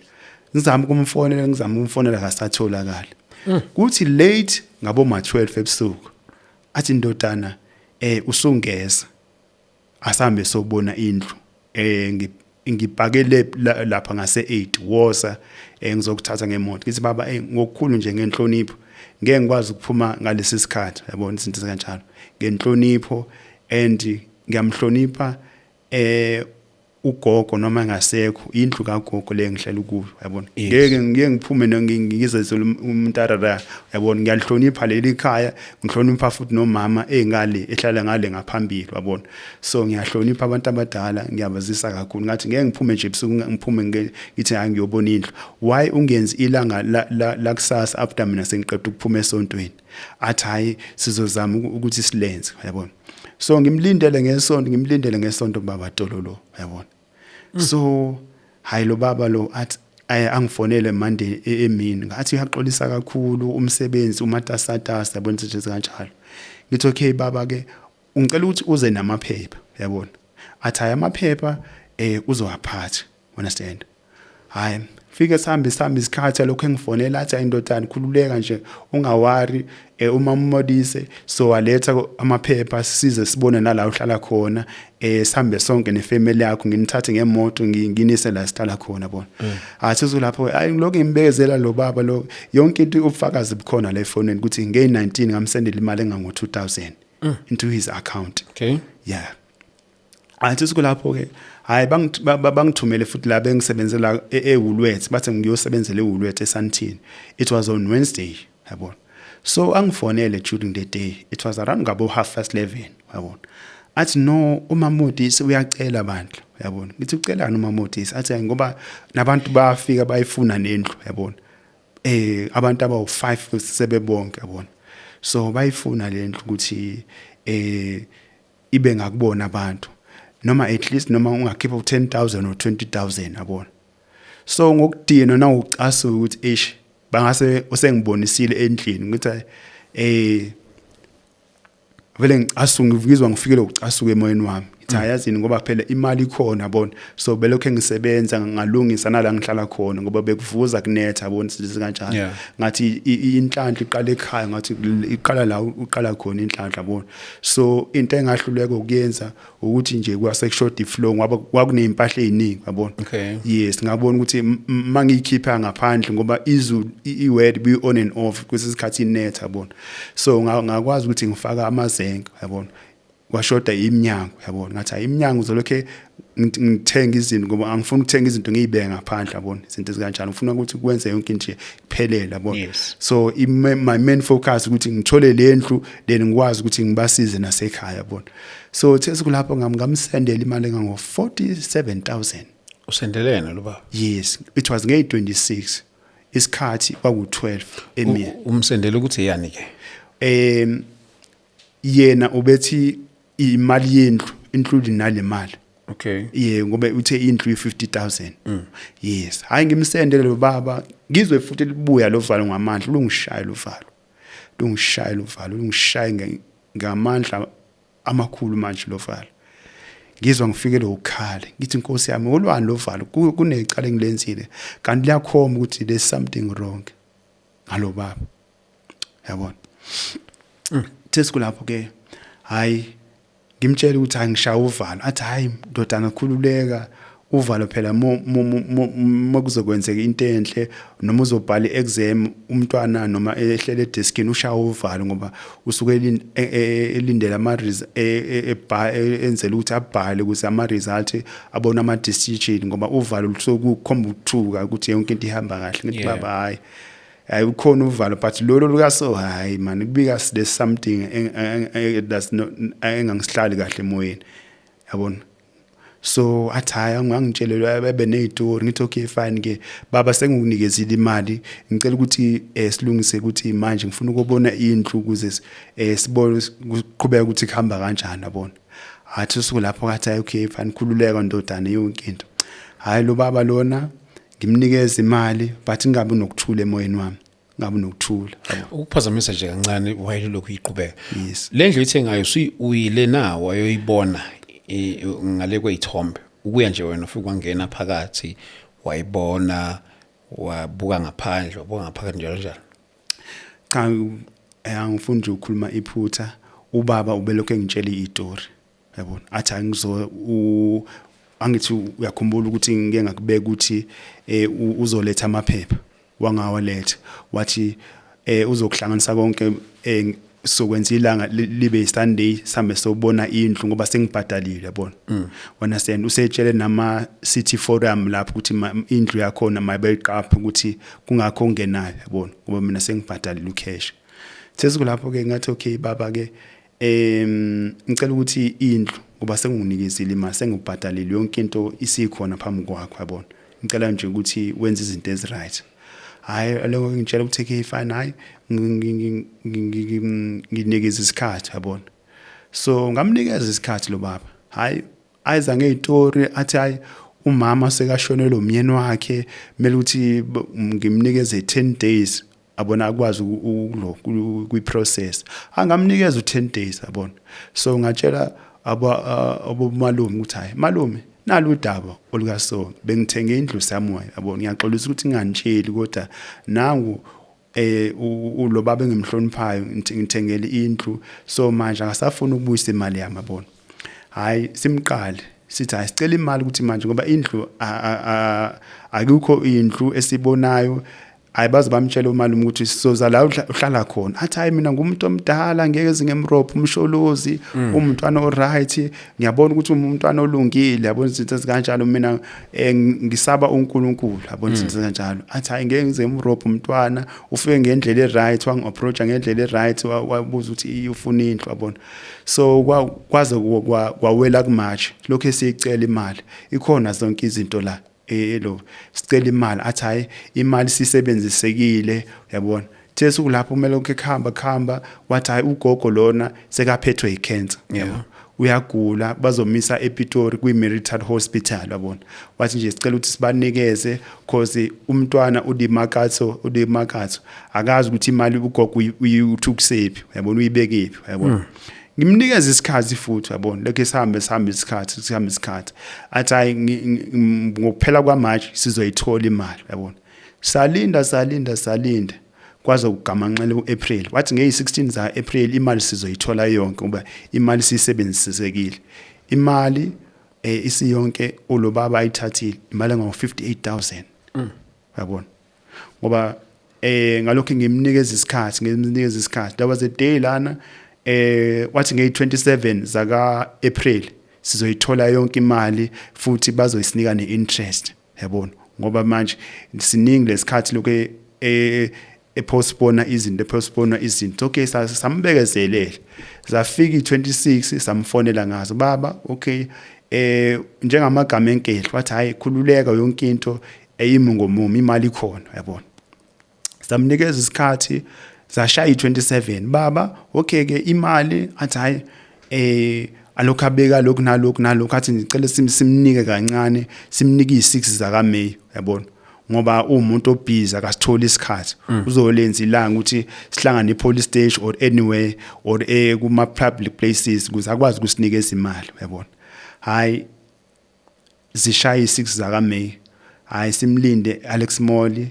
Ngizama ukumfonela, ngizama ukumfonela, akasatholakala. Kuthi late ngabo ma 12 ebusuku athi, "Ndodana, usungeza, asambe sobona indlu, ngipakele lapha ngase 8, wosa, ngizokuthatha ngemoto." Ngithi, "Baba, ngokukhulu nje ngenhlonipho, ngeke ngikwazi ukuphuma ngalesi sikhathi," yabona, izinto ezikanjalo, ngenhlonipho, and ngiyamhlonipha ugogo noma engasekho, indlu kagogo le ngihlala kuyo, yabona. Ngeke ngike ngiphume ngizezele umntarara, yabona. Ngiyalihlonipha leli khaya, ngihlonipha futhi nomama engale ehlala ngale ngaphambili, yabona. So ngiyahlonipha abantu abadala, ngiyabazisa kakhulu. Ngathi ngeke ngiphume nje ebusuku, ngiphume ngithi hayi, ngiyobona indlu. Why ungenzi ilanga la kusasa after mina sengiqeda ukuphuma esontweni? Athi hayi, sizozama ukuthi silenze, yabona. So ngimlindele ngesonto, ngimlindele ngesonto baba Tololo, yabona. So hayi, lo baba lo athi aye angifonele Monday emini, ngathi uyaxolisa kakhulu, umsebenzi umatasatasa, yabona, izinto kanjalo. Ngithi okay baba ke, ungicela ukuthi uze namaphepha, yabona. Athi hayi, amaphepha uzowaphatha, understand. Hayi, fike sihambe, sihambe isikhathi lokho engifonela, athi hayi ndodana, khululeka nje, ungawari, uma uModise so waletha amaphepha, size sibone nala uhlala khona, sihambe sonke nefamily yakho, nginithathe ngemoto, nginise la sihlala khona, bona. Athi uzulapho, hayi, ngilokhu ngimbekezela lo baba lo yonke into, ubufakazi bukhona la efonini ukuthi nge-19 ngamsendela imali engango 2000 into his account. Yeah, athi sikulapho ke, hayi, bangithumele futhi la bengisebenzela eWoolworths, bathi ngiyosebenzela eWoolworths eSandton. It was on Wednesday, yabona. So angifonele during the day, it was around ngabo 11:30, yabona. Athi no, uMamodisi uyacela bandla, yabona. Ngithi ucelani uMamodisi? Athi hayi, ngoba nabantu bayafika bayifuna nendlu, yabona, abantu abawu5 sebebonke, yabona. So bayifuna lendlu ukuthi ibe ngakubona abantu, noma at least noma ungakhipha u10000 or 20000, yabona. So ngokudinwa nawucasuka ukuthi eish, bangase usengibonisile endlini, ngithi vele ngicasuka, ngizwa ngifikele ukucasuka emoyeni wami. Ngithi hayi, yazini, ngoba phela imali ikhona, yabona. So belokho ngisebenza, ngalungisa nala ngihlala khona, ngoba bekuvuza, kunetha, yabona, izinto kanjalo. Ngathi inhlanhla iqala ekhaya, ngathi iqala la uqala khona inhlanhla, yabona. So into engahluleka ukuyenza ukuthi nje kwase kushoda iflow, ngoba kwakuney'mpahla ey'ningi, yabona. Yes, ngabona ukuthi mangiyikhipha ngaphandle, ngoba izulu, i-weather bi on and off kwesinye isikhathi, inetha, yabona. So ngakwazi ukuthi ngifaka amazenke, yabona. Kwashoda iminyango, yabona. Ngathi hayi, iminyango uzolokhe ngithenga izinto, ngoba angifuni ukuthenga izinto ngiyibeke ngaphandle, yabona, izinto ezikanjalo. Ngifuna ukuthi kwenze yonke into nje iphelele, yabona. So my main focus ukuthi ngithole le ndlu, then ngikwazi ukuthi ngibasize nasekhaya, yabona. So the sekulapho ngamsendela imali engango 47000. Usendelene lo baba? Yes, it was nge-26, isikhathi kwaku-12 emini. Umsendele ukuthi yani ke? Yena ubethi imali yendlu including nale mali. Yeah, ngoba uthe indlu i50000. Yes, hayi, ngimsendele lo baba, ngizwe futhi libuya lo valo ngamandla, lungishaya lo valo, lungishaya lo valo, lungishaya ngamandla amakhulu manje lo valo. Ngizwa ngifikele ukukhala, ngithi inkosi yami, olwani lo valo? Kunecala engilenzile, kanti liyakhomba ukuthi there's something wrong ngalo baba, yabona. Thesikulapho ke, hayi, ngimtshela ukuthi hayi, ngishaya uvalo. Athi hayi ndodana, khululeka. Uvalo phela mo kuzokwenzeka into enhle noma uzobhala i-exam umntwana noma ehlele edeskini, ushaya uvalo ngoba usuke elindele ama enzela ukuthi abhale ukuze ama result abone, ama decision, ngoba uvalo lusuke kukhomba ukuthuka ukuthi yonke into ihamba kahle. Ngithi, "Baba, hayi, hayi, ukhona uvalo, but lolo lukaso, hayi man, kubika there's something that's not engangisihlali kahle emoyeni, yabona." So athi, "Hayi, angangitshele bebe nezitori." Ngithi, "Okay, fine ke baba, sengikunikezile imali, ngicela ukuthi silungise ukuthi manje ngifuna ukubona indlu ukuze sibone kuqhubeka ukuthi kuhamba kanjani, yabona." Athi usuku lapho kathi, "Hayi, okay, fine, khululeka ndodana, yonke into." Hayi, lo baba lona ngimnikeza imali, but ngingabi nokuthula emoyeni wami, ngabi nokuthula, yabo. Ukuphazamisa nje kancane while lokhu iqhubeka. Yes. Le ndlu oyithengayo, uyile na wayoyibona ngale kweyithombe? Ukuya nje wena ufike wangena phakathi, wayibona, wabuka ngaphandle, wabuka ngaphakathi, njalo njalo? Cha, angifuni nje ukukhuluma iphutha. Ubaba ubelokhu engitshela istory, yabona, athi angizo angithi uyakhumbula ukuthi ngike ngakubeka ukuthi uzoletha amaphepha, wangawaletha. Wathi uzokuhlanganisa konke, sokwenza ilanga libe Sunday, sihambe sobona indlu ngoba sengibhadalile, yabona. Understand? Usetshele nama city forum lapho ukuthi indlu yakhona mayibeqapha ukuthi kungakho ongenayo, yabona, ngoba mina sengibhadalile ucash. Sesikulapho ke ngathi, "Okay baba ke, ngicela ukuthi indlu, ngoba sengunikezile imali, sengibhadalile, yonke into isikhona phambi kwakho, yabona, ngicela nje ukuthi wenze izinto eziright." Hayi, lokho ngitshela ukuthi, "Okay, fine, hayi, nginikeza isikhathi," yabona. So ngamnikeza isikhathi lo baba. Hayi, ayiza ngezitori, athi, hayi, umama sekashonelwe umyeni wakhe, kumele ukuthi ngimnikeze 10 days, abona, akwazi ukulo kwi-process. Angamnikeza u10 days, yabona. So ngatshela abomalume ukuthi, "Hayi malume, nalu udaba olukaso, bengithenge indlu somewhere, yabona, ngiyaxolisa ukuthi ngingantsheli, kodwa nangu lo baba engimhloniphayo ngithengele indlu, so manje akasafuni ukubuyisa imali yami, yabona." Hayi, simqale sithi, hayi, sicela imali ukuthi manje ngoba indlu akukho indlu esibonayo. Hayi, baze bamtshela umalume ukuthi sizoza la uhlala khona. Athi, "Hayi, mina ngumuntu omdala, ngeke zingemropho umsholozi, umntwana oright, ngiyabona ukuthi umntwana olungile, yabona, izinto ezikanjalo, mina ngisaba uNkulunkulu, yabona, izinto ezikanjalo." Athi, "Hayi, ngeke ngize emropho, umntwana ufike ngendlela eright, wangi-approacha ngendlela eright, wabuza ukuthi ufuna indlu, yabona." So kwaze kwawela kuMarch lokho esiyicela imali, ikhona zonke izinto la, lo sicela imali, athi, "Hayi, imali sisebenzisekile," uyabona. Thi sukulapho kumele lokho kuhamba kuhamba, wathi, hayi, ugogo lona sekaphethwe icancer, yabo, uyagula, bazomisa ePitori kwi-Marital Hospital, yabona. Wathi nje sicela ukuthi sibanikeze cause umntwana uDimakatso, uDimakatso akazi ukuthi imali ugogo uyithukusephi, uyabona, uyibekephi, uyabona. Ngimnikeza isikhathi futhi, yabona, lokho sihambe sihambe isikhathi, sihambe isikhathi, athi, "Hayi, ngokuphela kwaMarch sizoyithola imali," yabona. Salinda, salinda, salinda, kwaze kugamanxela uApril. Wathi ngeyi16 za April imali sizoyithola yonke ngoba imali siyisebenzisekile, imali isiyonke ulobaba ayithathile, imali engawu 58000, yabona. Ngoba ngalokho ngimnikeza isikhathi, ngimnikeza isikhathi. There was a day lana wathi ngeyi27 zaka April sizoyithola yonke imali futhi bazoyisinika neinterest, yabona, ngoba manje siningi lesikhathi lokho epostpone izinto, epostpone izinto. Okay, sambekezelele, zafika i26, samfonela ngazo, "Baba, okay, njengamagama enkehli." Wathi, "Hayi, khululeka, yonke into eyimi ngomumo, imali ikhona," yabona. Samnikeza isikhathi, zashaya i27, "Baba, okay ke imali?" Athi, "Hayi, alokhu abeka lokhu nalokhu nalokhu." Athi ngicela simnike kancane, simnike i6 zaka May, yabona, ngoba umuntu obusy akasitholi isikhathi, uzolenza ilanga ukuthi sihlangane epolice station or anywhere or kuma public places ukuze akwazi ukusinikeza imali, yabona. Hayi, zishaya i6 zaka May, hayi, simlinde Alex Mall.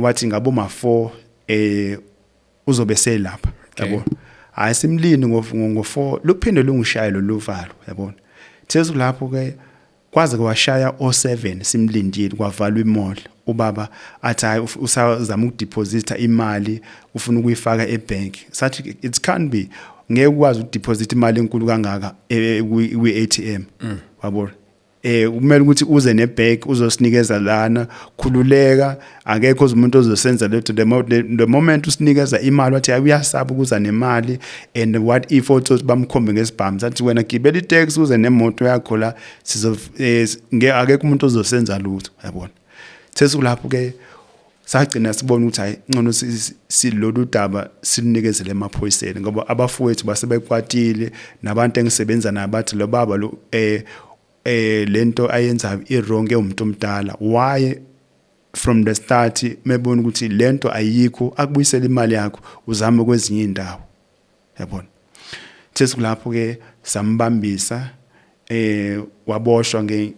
Wathi ngabo ma 4 uzobe selapha, yabo. Hayi, simlinde ngo 4, luphinde lungishaya lo luvalo, yabona. Thezu lapho ke Kwaze kwashaya o7 simlindile, kwavalwa imall. Ubaba athi hayi, usazama ukudeposita imali, ufuna ukuyifaka ebank. Sathi it can't be, ngeke ukwazi ukudeposit imali enkulu kangaka kwi-ATM, wabona. Kumele ukuthi uze nebag uzosinikeza lana, khululeka, akekho umuntu ozosenza letho. The moment usinikeza imali, wathi hayi, uyasaba ukuza nemali and what if otsotsi bamkhombe ngesibhamu. Sathi wena gibela itaxi uze nemoto yakho la, sizo akekho umuntu ozosenza lutho, yabona. Sesulapho ke sagcina sibona ukuthi hayi, ngcono silolu daba silinikezele emaphoyiseni, ngoba abafowethu basebekwatile nabantu engisebenza nabo, bathi lo baba lo lento ayenzayo i-wrong, ewumuntu omdala. Why from the start mebona ukuthi lento ayikho, akubuyisela imali yakho, uzame kwezinye indawo, yabona. Sekulapho ke sambambisa, waboshwa nge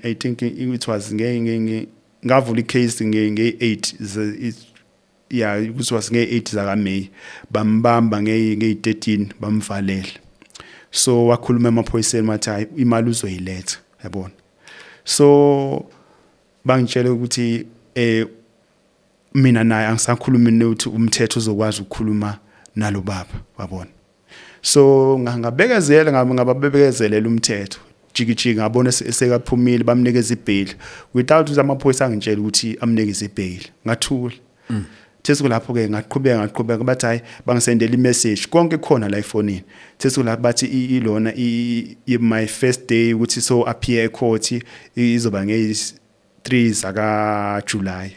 I think it was nge ngavula icase nge 8, yeah, it was nge 8 zaka May, bambamba nge 13, bamvalela. So wakhuluma emaphoyiseni, wathi hayi, imali uzoyiletha, yabona. So bangitshela ukuthi mina naye angisakhulumi, ukuthi umthetho uzokwazi ukukhuluma nalo baba, wabona. So ngabekezela, ngababekezelela umthetho, jiki jiki, ngabona sekaphumile, bamnikeza ibail without ukuthi amaphoyisa angitshela ukuthi amnikeze ibail. Ngathula. Thesu lapho ke ngaqhubeka, ngaqhubeka, bathi hayi, bangisendela imessage, konke khona la efonini. Thesu lapho bathi ilona my first day ukuthi so appear ecourt izoba nge 3 zaka July,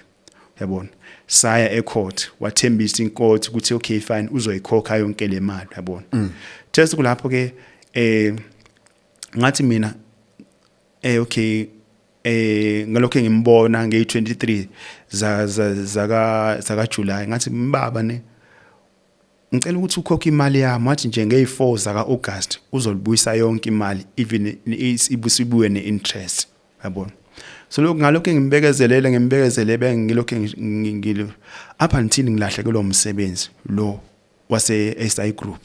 yabona. Saya ecourt, wathembisa incourt ukuthi okay fine, uzoyikhokha yonke le mali, yabona. Just kulapho ke ngathi mina okay, ngalokho ngimbona nge23 za zaka zaka July, ngathi mbaba ne, ngicela ukuthi ukhokhe imali yami. Wathi nje ngeyi4 zaka August uzolibuyisa yonke imali, even ibusibuye neinterest, yabona. So lokho ngalokho ngimbekezelele, ngimbekezele, bengilokho ngilo up until ngilahlekelwa umsebenzi lo wase SI Group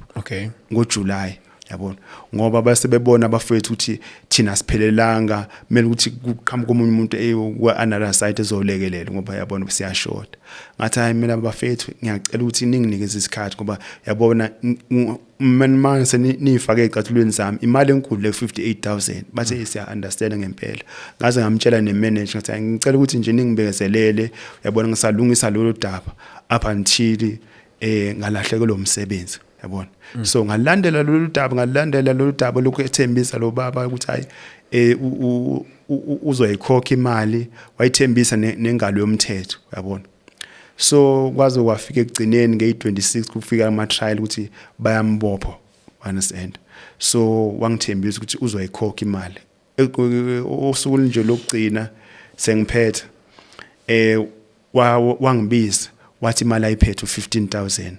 ngoJuly, yabona, ngoba base bebona abafethu ukuthi thina siphelelanga, kumele ukuthi kuqhamuke omunye umuntu kwa another side ezolekelela, ngoba yabona siyashoda. Ngathi hayi, mina bafethu ngiyacela ukuthi ninginikeze isikhathi, ngoba yabona mina manje nifake ecathulweni zami imali enkulu le 58,000. Bathe siya understand ngempela. Ngaze ngamtshela nemanager, ngathi ngicela ukuthi nje ningibekezelele, yabona, ngisalungisa lolu daba up until ngalahlekelwa umsebenzi, yabona. So ngalandela lolu daba, ngalandela lolu daba lokhu ethembisa lo baba ukuthi hayi, uzoyikhokha imali, wayithembisa nengalo yomthetho, yabona. So kwaze kwafika ekugcineni ngeyi26 kufika ama trial ukuthi bayambopha, understand. So wangithembisa ukuthi uzoyikhokha imali. Usuku nje lokugcina sengiphethe, wangibiza, wathi imali ayiphethe u15000.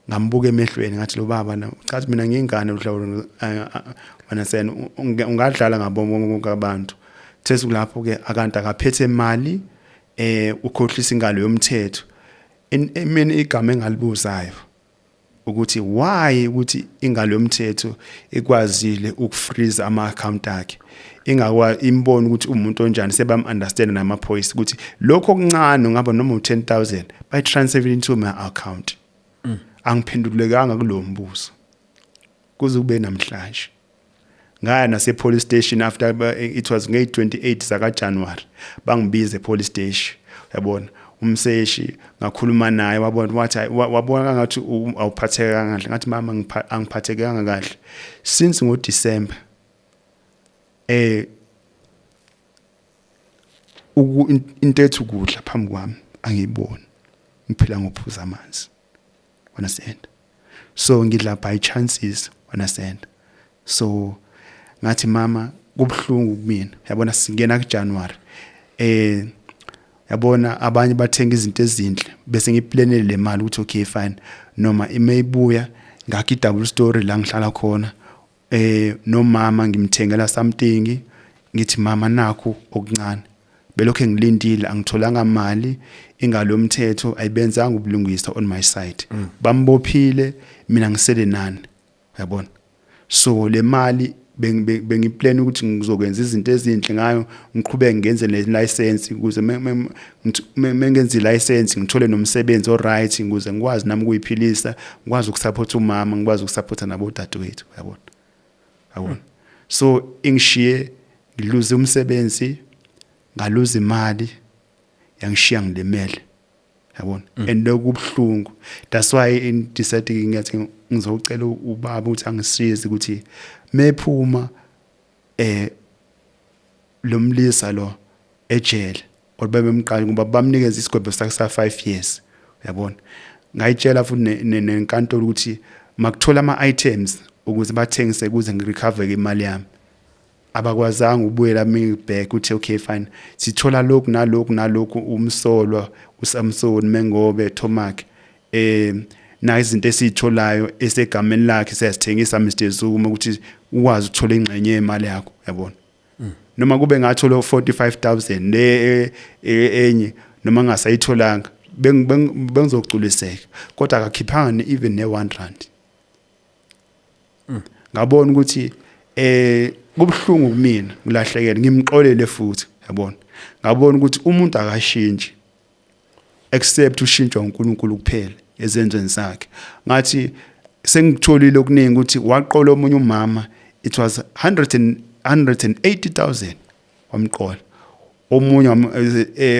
Ngambuka emehlweni, ngathi lo baba na cha, mina ngiyingane uhlawulo, understand, ungadlala ngabo bonke abantu. Thesu lapho ke akanti akaphethe imali, ukhohlisa ingalo yomthetho. Mina igama engalibuzayo ukuthi why ukuthi ingalo yomthetho ikwazile ukufreeze ama account akhe, ingakwa imbona ukuthi umuntu onjani, sebam understand namaphoyisa ukuthi lokho okuncane ungaba noma u10000 bay transfer into my account. Angiphendulekanga kulo mbuzo kuze kube namhlanje. Ngaya nase police station after it was nge 28 zaka January, bangibiza e police station, yabona, umseshi ngakhuluma naye, wabona, wathi wabona ngathi awuphathekanga kahle. Ngathi mama, angiphathekanga kahle since ngo December, into ethi ukudla phambi kwami angiyiboni, ngiphila ngophuza amanzi, understand. So ngidla by chances, understand. So ngathi mama, kubhlungu kumina, yabona, singena kuJanuary, yabona, abanye bathenga izinto ezinhle, bese ngiplanele le mali ukuthi okay fine, noma imeyibuya ngakho i-double story la ngihlala khona, nomama ngimthengela something, ngithi mama nakho okuncane. Belokho ngilindile, angitholanga mali. Ingalo yomthetho ayibenzanga ubulungisa on my side, bambophile, mina ngisele nani, uyabona. So le mali Bengiplan ukuthi ngizokwenza izinto ezinhle ngayo, ngiqhubeke ngenze le license ukuze mengenza i-license ngithole nomsebenzi o-right, ukuze ngikwazi nami ukuyiphilisa, ngikwazi ukusupport umama, ngikwazi ukusupport nabodadewethu, yabona, yabona. So ingishiye ngiluze umsebenzi, ngaluza imali, yangishiya ngilimele, yabona, and lokubhlungu. That's why in decide ngathi ngizocela ubaba ukuthi angisize ukuthi mephuma lo mlisa lo ejele or bebemqala, ngoba bamnikeza isigwebo sakhe sa 5 years, uyabona. Ngayitshela futhi nenkantolo ukuthi makuthola ama items ukuze bathengise ukuze ngirecover imali yami. Abakwazanga ukubuyela me back ukuthi okay, fine, sithola lokhu nalokhu nalokhu, umsolwa uSamson Mengobe Thomak, na izinto esizitholayo esegameni lakhe siyazithengisa, Mr Zuma, ukuthi ukwazi ukuthola ingxenye yemali yakho, yabona. Noma kube ngathola 45,000 le enye, noma ngasayitholanga, bengizogculiseka, kodwa akakhiphanga even ne 1 rand. Ngabona ukuthi kubhlungu kumina ngilahlekelwe, ngimxolele futhi, yabona. Ngabona ukuthi umuntu akashintshi except ushintshwa uNkulunkulu kuphela ezenzweni zakhe. Ngathi sengitholile okuningi ukuthi waqola omunye umama, it was 100 and 180,000 wamqola omunye,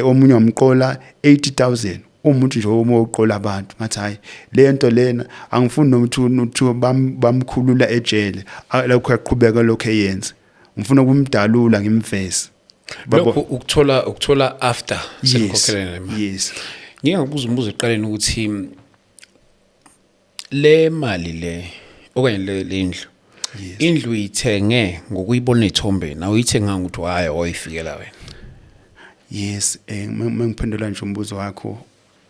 omunye wamqola 80,000, umuntu nje oqola abantu. Ngathi hayi, le nto lena angifuni nokuthi ukuthi bamkhulula ejele, lokho yaqhubeka lokho eyenza, ngifuna ukumdalula ngimveze. Lokho ukuthola after senikhokhelene le mali? Yes. Ngike ngakubuza umbuzo ekuqaleni ukuthi le mali le okanye le ndlu, indlu uyithenge ngokuyibona ey'thombeni, awuyithenganga ukuthi hhayi, wayifikela wena? Yes, mengiphendula nje umbuzo wakho,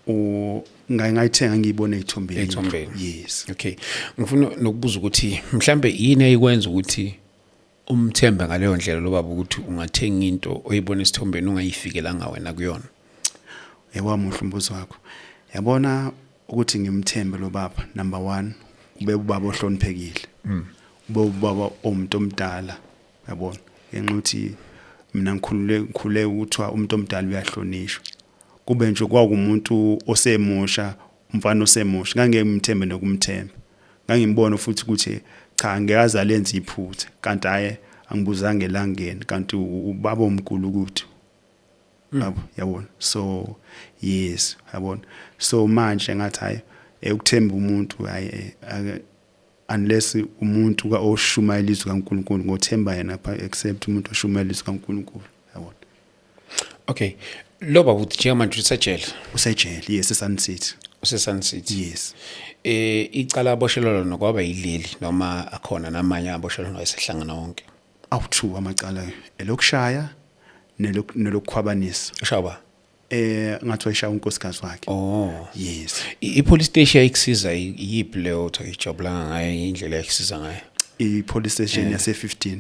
u ngayithenga ngiyibona ey'thombeni. Ey'thombeni. Yes. Okay, ngifuna nokubuza ukuthi mhlambe yini eyikwenza ukuthi umthembe ngaleyo ndlela lo baba, ukuthi ungathenga into oyibona esithombeni ungayifikelanga wena kuyona? Yebo, muhle umbuzo wakho. Yabona, ukuthi ngimthembe lo baba, number 1, ube ubaba ohloniphekile, ube ubaba omuntu omdala, yabona, ngenxa ukuthi mina ngikhulule ngikhule ukuthiwa umuntu omdala uyahlonishwa. Kube nje kwakumuntu osemusha, umfana osemusha, ngangeke ngimthembe nokumthemba. Ngangimbona futhi ukuthi cha, ngeke aze alenze iphutha, kanti hayi, angibuzanga elangeni, kanti ubaba omkhulu ukuthi yabo, yabona. So yes, yabona, so manje ngathi hayi, ukuthemba umuntu hayi, unless umuntu ka oshumayela izwi kaNkulunkulu, ngothemba yena pha, except umuntu oshumayela izwi kaNkulunkulu, yabona. Okay, lo baba uthi njengamanje usejele? Usejele, yes, eSun City. Use-Sun City. Yes. Icala aboshelwa lona kwaba yileli noma akhona namanye aboshelwa lona esehlangana wonke? Awu2 amacala, elokushaya nelokukhwabanisa. Ushaba? Ngathi wayishaya unkosikazi wakhe. Oh. Yes. I-police station yayikusiza yiphi leyo uthi ijabulanga ngayo, indlela yayikusiza ngayo? I-police station yase 15.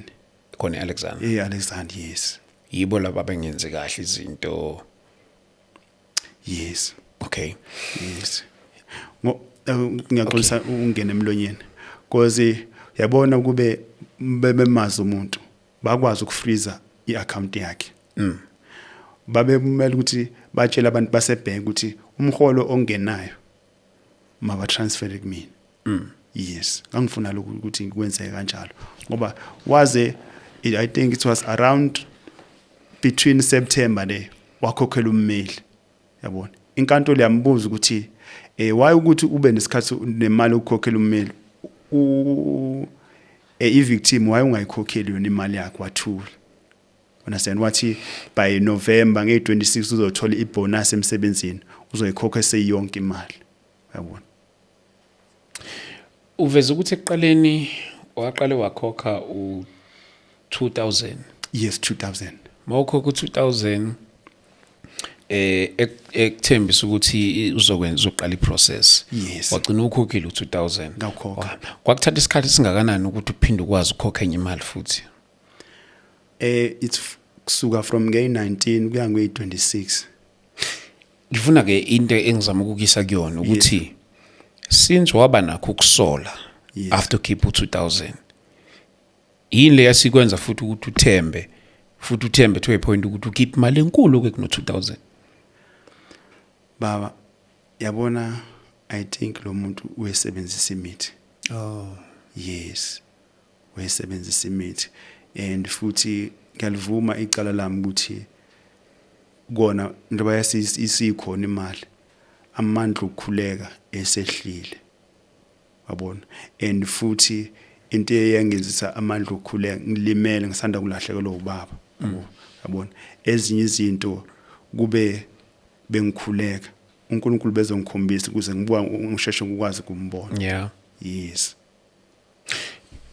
Khona e-Alexander? E-Alexander, yes. Yibo laba abengenzi kahle izinto? Yes. Okay. Yes. Ngiyaxolisa ungena emlonyeni. Because yabona, kube bebemazi umuntu, bakwazi ukufreeza iaccount yakhe. Babe kumele ukuthi batshele abantu basebhenki ukuthi umholo ongenayo maba transfer kumina. Yes, ngangifuna lokhu ukuthi kwenzeke kanjalo ngoba waze, I think it was around between September le wakhokhela ummeli, yabona. Inkantolo yambuza ukuthi why ukuthi ube nesikhathi nemali yokukhokhela ummeli, u i-victim why ungayikhokheli yona imali yakhe? Wathula, understand? Wathi by November nge-26 uzothola ibonus emsebenzini, uzoyikhokha seyonke imali, yabona. Uveza ukuthi ekuqaleni waqale wakhokha u-2000? Yes, 2000. Mawukhokha u-2000, ekuthembisa ukuthi uzokwenza, uzoqala iprocess. Yes. Wagcina ukhokhile u-2000? Ngakhokha. Kwakuthatha isikhathi singakanani ukuthi uphinde ukwazi ukukhokha enye imali futhi? It's kusuka from nge-19 kuya nge-26. Ngifuna ke into engizama ukukisa kuyona ukuthi since waba nakho ukusola after ukhipha u-2000. Yini le yasikwenza futhi ukuthi uthembe, futhi uthembe to a point ukuthi ukhiphe imali enkulu ke kuno 2000? Baba, yabona, I think lo muntu uyesebenzisa imithi. Oh. Yes, wayesebenzisa imithi, and futhi ngiyalivuma icala lami ukuthi kona njengoba isikhona imali, amandla okukhuleka esehlile, wabona. And futhi into eyangenzisa amandla okukhuleka, ngilimele, ngisanda kulahlekelwa ubaba, yabo, yabona. Ezinye izinto kube bengikhuleka, uNkulunkulu bezongikhombisa ukuze ngibuka ngisheshe ukwazi ukumbona. Yes.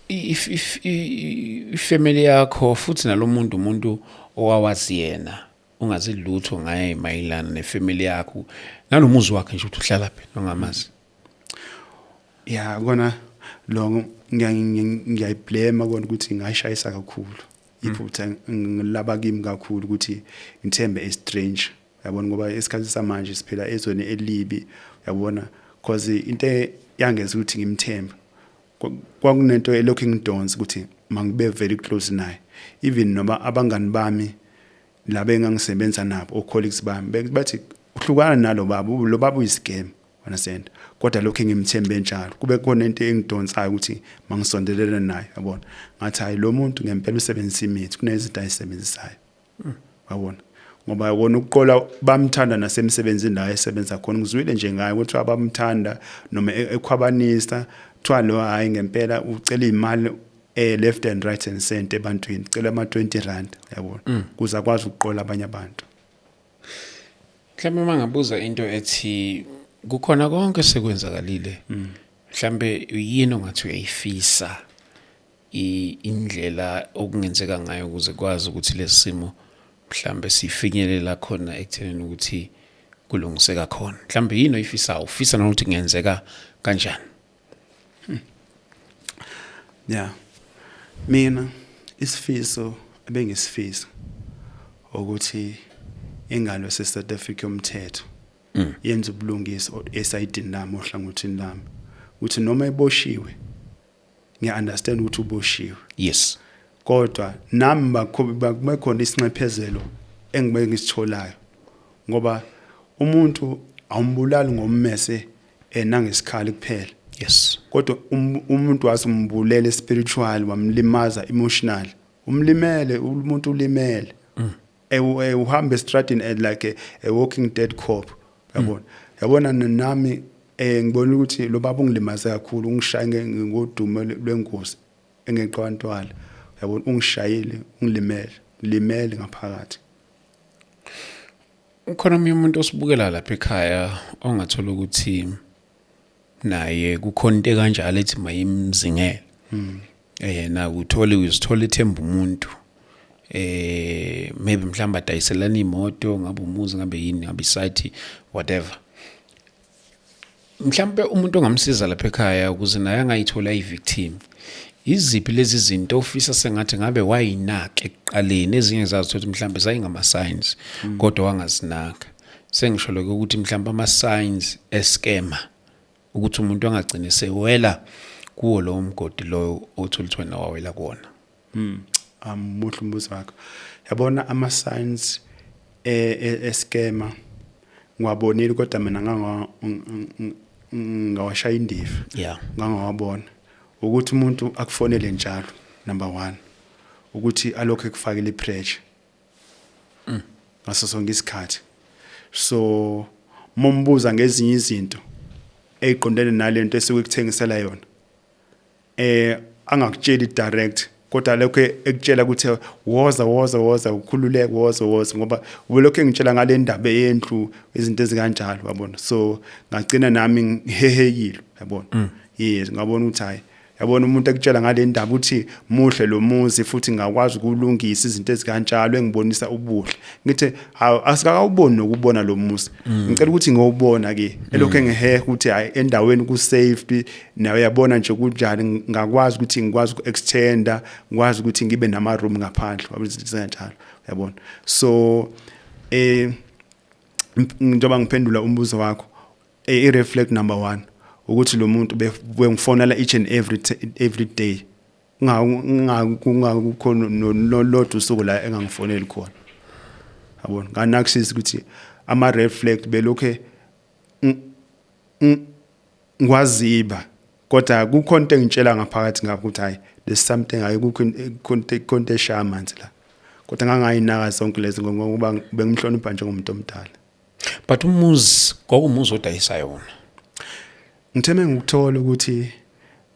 If ifamily yakho futhi nalomuntu, umuntu owawazi yena, ungazi lutho ngaye mayelana nefamily yakho nalomuzi wakhe nje, ukuthi uhlala phi, ongamazi? Ya, kona lo ngiyayiblame kona ukuthi ngayishayisa kakhulu iphutha, ngilaba kimi kakhulu ukuthi ngithembe a stranger, yabona, ngoba isikhathi samanje siphila ezweni elibi, yabona, because into yangenza ukuthi ngimthembe, kwakunento elokhu ingidonsa ukuthi mangibe very close naye, even noma abangani bami laba engangisebenza nabo, o-colleagues bami, bathi uhlukana nalo baba, lo baba uyiscam, understand? Kodwa lokho engimthembe njalo, kube khona into engidonsayo ukuthi mangisondelene naye, yabona. Ngathi hayi, lo muntu ngempela usebenzisa imithi, kunezinto ayisebenzisayo, yabona, ngoba yabona ukuqola bamthanda nasemsebenzini la esebenza khona. Ngizwile nje ngaye ukuthi abamthanda noma ekhwabanisa, kuthiwa lo hayi ngempela ucela imali left and right and center ebantwini, cela ama 20 rand, yabona, kuze akwazi ukuqola abanye abantu. Mhlawumbe mangabuza into ethi kukhona konke sekwenzakalile, mhlambe yini ongathi uyayifisa, indlela okungenzeka ngayo ukuze kwazi ukuthi lesi simo mhlambe sifinyelela khona ekuthenini ukuthi kulungiseka khona? Mhlambe yini oyifisayo, ufisa nokuthi kungenzeka kanjani? Yeah, mina isifiso ebengisifisa ukuthi ingalo se-South Africa yomthetho yenza ubulungiswa esayidini lami, ohlangothini lami, ukuthi noma eboshiwe, ngiya-understand ukuthi uboshiwe, kodwa nami bakube khona isinxephezelo engibe ngisitholayo, ngoba umuntu awumbulali ngommese nangesikhali kuphela, kodwa umuntu wasumbulele spiritual, wamlimaza emotional, umlimele umuntu, ulimele. Uhamba estradini like a walking dead corpse, yabona, yabona. Nami ngibona ukuthi lo baba ungilimaze kakhulu, ungishaye ngodumo lwengozi engeqwantwala, yabona, ungishayile, ungilimele, limele ngaphakathi. Ukhona omunye umuntu osibukela lapha ekhaya ongathola ukuthi naye kukhona into ekanjalo ethi mayimzingele, na uthole, uzithola ethemba umuntu, maybe mhlawumbe adayiselana imoto, ngabe umuzi, ngabe yini, ngabe isite, whatever, mhlawumbe umuntu ongamsiza lapha ekhaya ukuze naye angayithola i-victim, iziphi lezi zinto ofisa sengathi ngabe wayinaka ekuqaleni, ezinye zazo ukuthi mhlawumbe zayingama-signs kodwa wangazinaka? Sengisho lokho ukuthi mhlawumbe ama-signs escammer, ukuthi umuntu angagcini sewela kuwo lowo mgodi lowo othola ukuthi wena wawela kuwona. Muhle umbuzo wakho. Yabona, ama signs escammer ngiwabonile, kodwa mina ngawashaya indiva. Ngangawabona ukuthi umuntu akufonele njalo, number 1, ukuthi alokho ekufakela ipressure ngaso sonke isikhathi. So mombuza ngezinye izinto eziqondene nalento esuke ekuthengisela yona, angakutsheli direct, kodwa lokho ekutshela ukuthi woza, woza, woza, ukhululeke, woza, woza, ngoba ubelokhu engitshela ngale ndaba yendlu, izinto ezikanjalo, yabona. So ngagcina nami ngihehekile, yabona. Yes, ngabona ukuthi hayi, yabona, umuntu ekutshela ngale ndaba ukuthi muhle lo muzi futhi ngakwazi ukulungisa izinto ezikanjalo, engibonisa ubuhle, ngithi hawu, asikakawuboni nokubona lo muzi, ngicela ukuthi ngiyobona ke. Elokhu engiheha ukuthi hayi, endaweni ku safety nawe, yabona nje kunjani, ngakwazi ukuthi ngikwazi uku-extenda, ngikwazi ukuthi ngibe nama room ngaphandle, yabona, izinto ezikanjalo, yabona. So njengoba ngiphendula umbuzo wakho, i-red flag number 1 ukuthi lo muntu bengifonela each and every day. Kungakho nolodwa usuku la engangifoneli khona, yabona. Nganakisisa ukuthi ama red flag belokhe ngwaziba, kodwa kukhona into engitshela ngaphakathi ngapha ukuthi hayi, there's something, ayikukho into eshaya amanzi la. Kodwa ngangayinaka zonke lezi ngoba bengimhlonipha njengomuntu omdala. But umuzi kwakuwumuzi odayisayo wona? Ngitheme ngukuthola ukuthi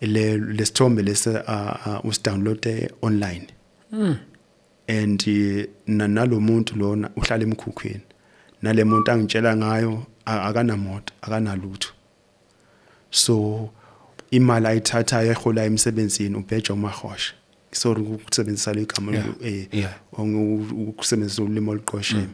le lesithombe lesi usidownload online and nalomuntu lona uhlala emkhukhwini, nale muntu angitshela ngayo akanamoto, akanalutho. So imali ayithathayo ehola emsebenzini ubheja umahosha, sorry ukusebenzisa le gama, ukusebenzisa ulimi oluqosheme,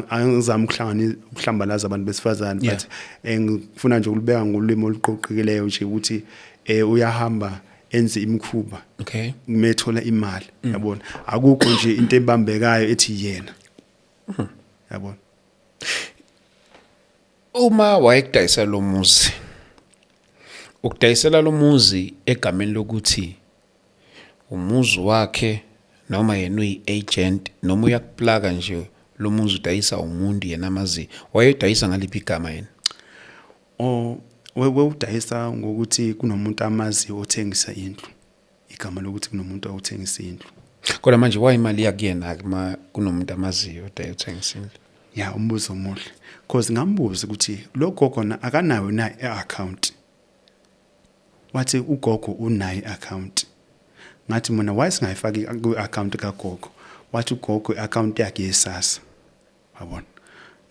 angizami ukuhlanganisa ukuhlambalaza abantu besifazane, but ngifuna nje ukulibeka ngolimi oluqoqekileyo nje ukuthi uyahamba enze imikhuba kumethola imali, yabona. Akukho nje into ebambekayo ethi yena, yabona. Uma wayekudayisela lo muzi, ukudayisela lo muzi egameni lokuthi umuzi wakhe, noma yena uyi-agent, noma uyakuplaka nje lo muzi udayisa umuntu yena amaziyo, wayedayisa ngaliphi igama yena? O wewudayisa ngokuthi kunomuntu amaziyo othengisa indlu, igama lokuthi kunomuntu othengisa indlu. Kodwa manje wayimali yakuyena ma kunomuntu amaziyo othengisa indlu? Ya, umbuzo omuhle, cause ngambuza ukuthi lo gogo na akanayo na i-account, wathi ugogo unayo i-account. Ngathi mina, why singayifaki ku-account kagogo? Wathi ugogo i-account yakhe yeSASSA, yabona.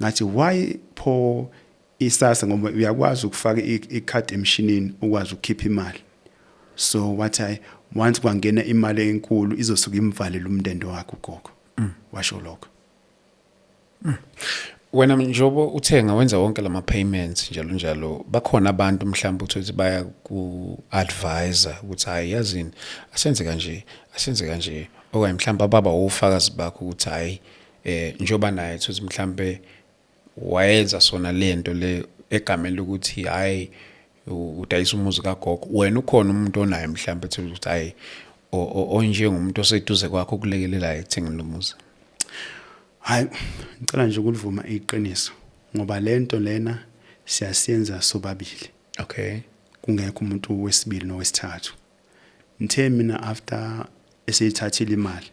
Ngathi why pho iSASSA? Ngoba uyakwazi ukufaka ikhadi emshinini, ukwazi ukukhipha imali. So wathi hayi, once kwangena imali enkulu izosuka imvalele umndende wakhe ugogo, washo lokho. Wena njengoba uthenga, wenza wonke lama payments njalo njalo, bakhona abantu mhlawumbe uthi baya ku advisor ukuthi hayi, yazini, asenze kanje, asenze kanje, okanye mhlawumbe ababa ofakazi bakho ukuthi hayi, njengoba naye uthi mhlawumbe wayenza sona lento le egameni lokuthi hayi, udayisa umuzi kagogo, wena ukhona umuntu onaye mhlawumbe ethi ukuthi hayi, onjengomuntu oseduze kwakho okulekelelayo ekuthengeni lo muzi? Hayi, ngicela nje ukulivuma iqiniso, ngoba lento lena siyasenza sobabili, kungekho umuntu wesibili nowesithathu. Ngithe mina after eseyithathile imali,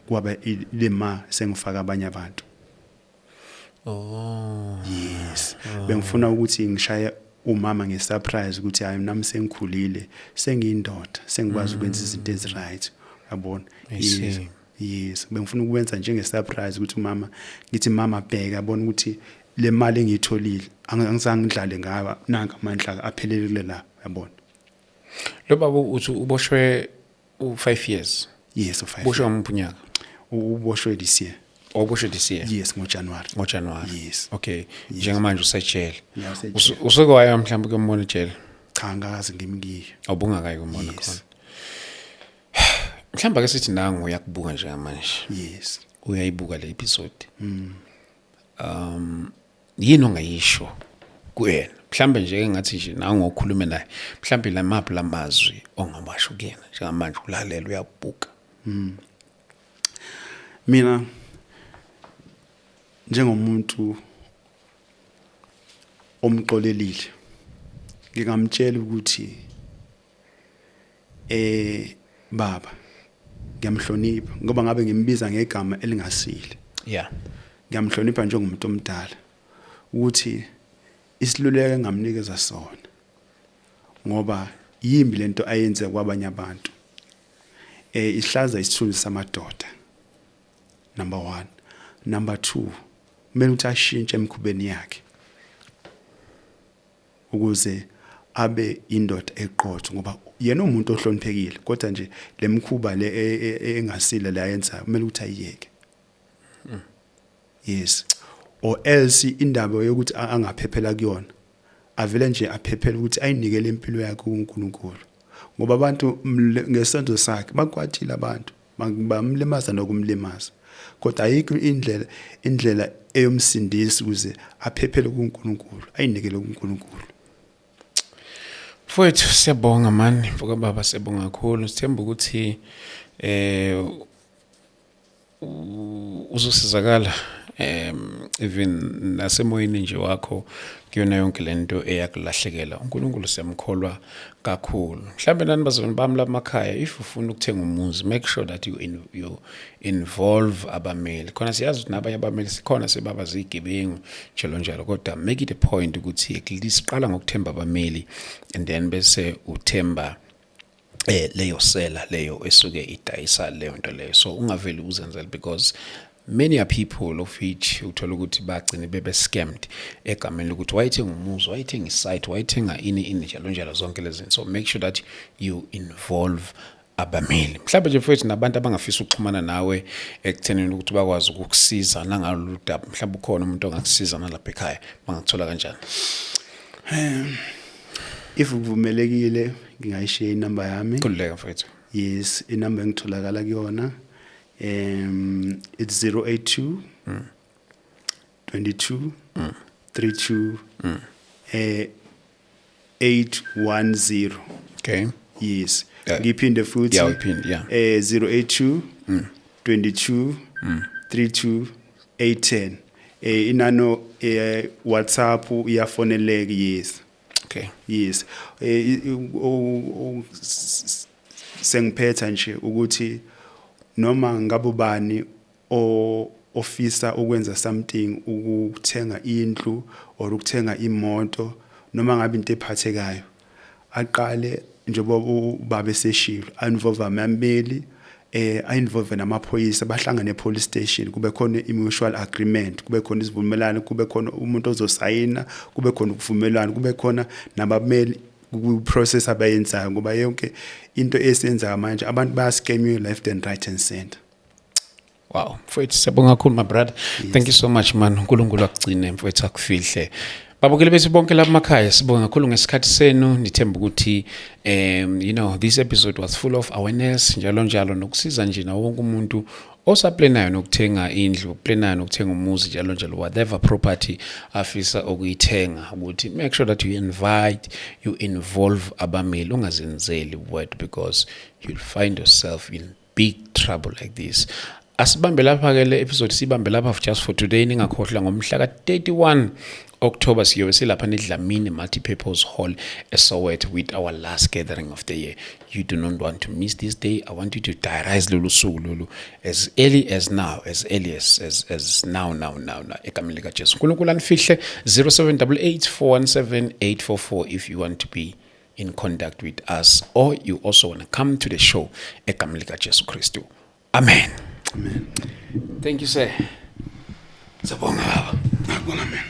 kwaba le ma sengifaka abanye abantu. Yes, bengifuna ukuthi ngishaye umama ngesurprise ukuthi hayi, nami sengikhulile, sengiyindoda, sengikwazi ukwenza izinto eziright, yabona. I see. Yes, bengifuna ukwenza njenge-surprise ukuthi umama, ngithi, "Mama, bheka, yabona ukuthi le mali engiyitholile angizange ngidlale ngayo, nanka amandla aphelele la," yabona. Lo baba uthi uboshwe u5 years? Yes, u5. Uboshwe ngamuphi unyaka? Uboshwe this year. Oboshwe this year? Yes, ngoJanuary. NgoJanuary? Yes. Okay, njengamanje usejele? Yeah, usejele. Usuke waya mhlawumbe kuyombona ejele? Cha, angikaze ngimkiye. Awubungakayi kumbona? Yes. Khona mhlawumbe ake sithi nangu uyakubuka njengamanje, uyayibuka le episode, yini ongayisho kuyena mhlambe nje engathi nje nangu okhulume naye, mhlambe lamaphi lamazwi ongawasho kuyena njengamanje ulalela, uyabuka? Mina njengomuntu omxolelile, ngingamtshela ukuthi baba, ngiyamhlonipha, ngoba ngabe ngimbiza ngegama elingasile. Ngiyamhlonipha njengomuntu omdala, ukuthi isiluleko engamnikeza sona, ngoba yimbi lento ayenze kwabanye abantu, ihlaza isithunzi samadoda, number 1. Number 2, kumele ukuthi ashintshe emkhubeni yakhe ukuze abe indoda eqotho, ngoba yena umuntu ohloniphekile, kodwa nje lemkhuba le engasile la yenza, kumele ukuthi ayiyeke. Yes, or else indaba yokuthi angaphephela kuyona, avele nje aphephele ukuthi ayinikele impilo yakhe kuNkulunkulu, ngoba abantu ngesenzo sakhe bakwatile, abantu bamlimaza nokumlimaza, kodwa ayikho indlela eyomsindisi ukuze aphephele kuNkulunkulu, ayinikele kuNkulunkulu. Mfowethu, siyabonga mani, mfoka baba, siyabonga kakhulu. Sithemba ukuthi uzosizakala even nasemoyeni nje wakho kuyona yonke lento eyakulahlekela. uNkulunkulu siyamkholwa kakhulu. Mhlambe nani bazalwane bami lamakhaya, if ufuna ukuthenga umuzi, make sure that you involve abameli. Khona siyazi ukuthi nabanye abameli sikhona sebaba zigebengu, njalo njalo, kodwa make it a point ukuthi at least qala ngokuthemba abameli and then bese uthemba leyo seller leyo esuke idayisa leyo nto leyo. So ungaveli uzenzele, because many are people of which uthola ukuthi bagcine bebe scammed egameni lokuthi wayethenga umuzi, wayethenga isite, wayethenga ini ini, njalo njalo, zonke lezi zinto. So make sure that you involve abameli. Mhlawumbe nje mfowethu, nabantu abangafisa ukuxhumana nawe ekuthenini ukuthi bakwazi ukukusiza nangalolu daba, mhlawumbe ukhona umuntu ongakusiza nalapha ekhaya, bangakuthola kanjani? If kuvumelekile, ngingayishiya inamba yami. Khululeka, mfowethu. Yes, inamba engitholakala kuyona, it's 082 22 32 810. Yes. Ngiphinde futhi. Yeah, uyiphinde, yeah. 082 22 32 810. Inano WhatsApp, iyafoneleka, yes. Yes. Sengiphetha nje ukuthi noma ngabe ubani o ofisa ukwenza something, ukuthenga indlu or ukuthenga imoto, noma ngabe into ephathekayo, aqale njengoba ubaba eseshilo, involve amameli, involve namaphoyisa, bahlangane e-police station, kube khona i-mutual agreement, kube khona isivumelwano, kube khona umuntu ozosayina, kube khona ukuvumelwano, kube khona nabameli ku-process abayenzayo, ngoba yonke into esiyenzayo manje abantu bayascamwe left and right and center. Wow, mfowethu, siyabonga kakhulu, my brother. Thank you so much, man. uNkulunkulu akugcine, mfowethu, akufihle. Babukeli bethu bonke lapha emakhaya, sibonga kakhulu ngesikhathi senu. Nithemba ukuthi this episode was full of awareness, njalo njalo, nokusiza nje nawo wonke umuntu osaplanayo nokuthenga indlu, planayo nokuthenga umuzi, njalo njalo, whatever property afisa ukuyithenga, ukuthi make sure that you invite, you involve abameli, ungazenzeli word, because you'll find yourself in big trouble like this. Asibambe lapha ke le episode, sibambe lapha just for today. Ningakhohlwa, ngomhla ka-31 October siyobe silapha neDlamini Multi-Purpose Hall eSoweto with our last gathering of the year. You do not want to miss this day. I want you to diarize lolu suku lolu as early as now, as early as now now now now, egameni likaJesu. uNkulunkulu anifihle. 0788 417 844 if you want to be in contact with us or you also want to come to the show, egameni likaJesu Kristu. Amen. Amen. Thank you, sir. Siyabonga, baba. Ngiyabonga mina.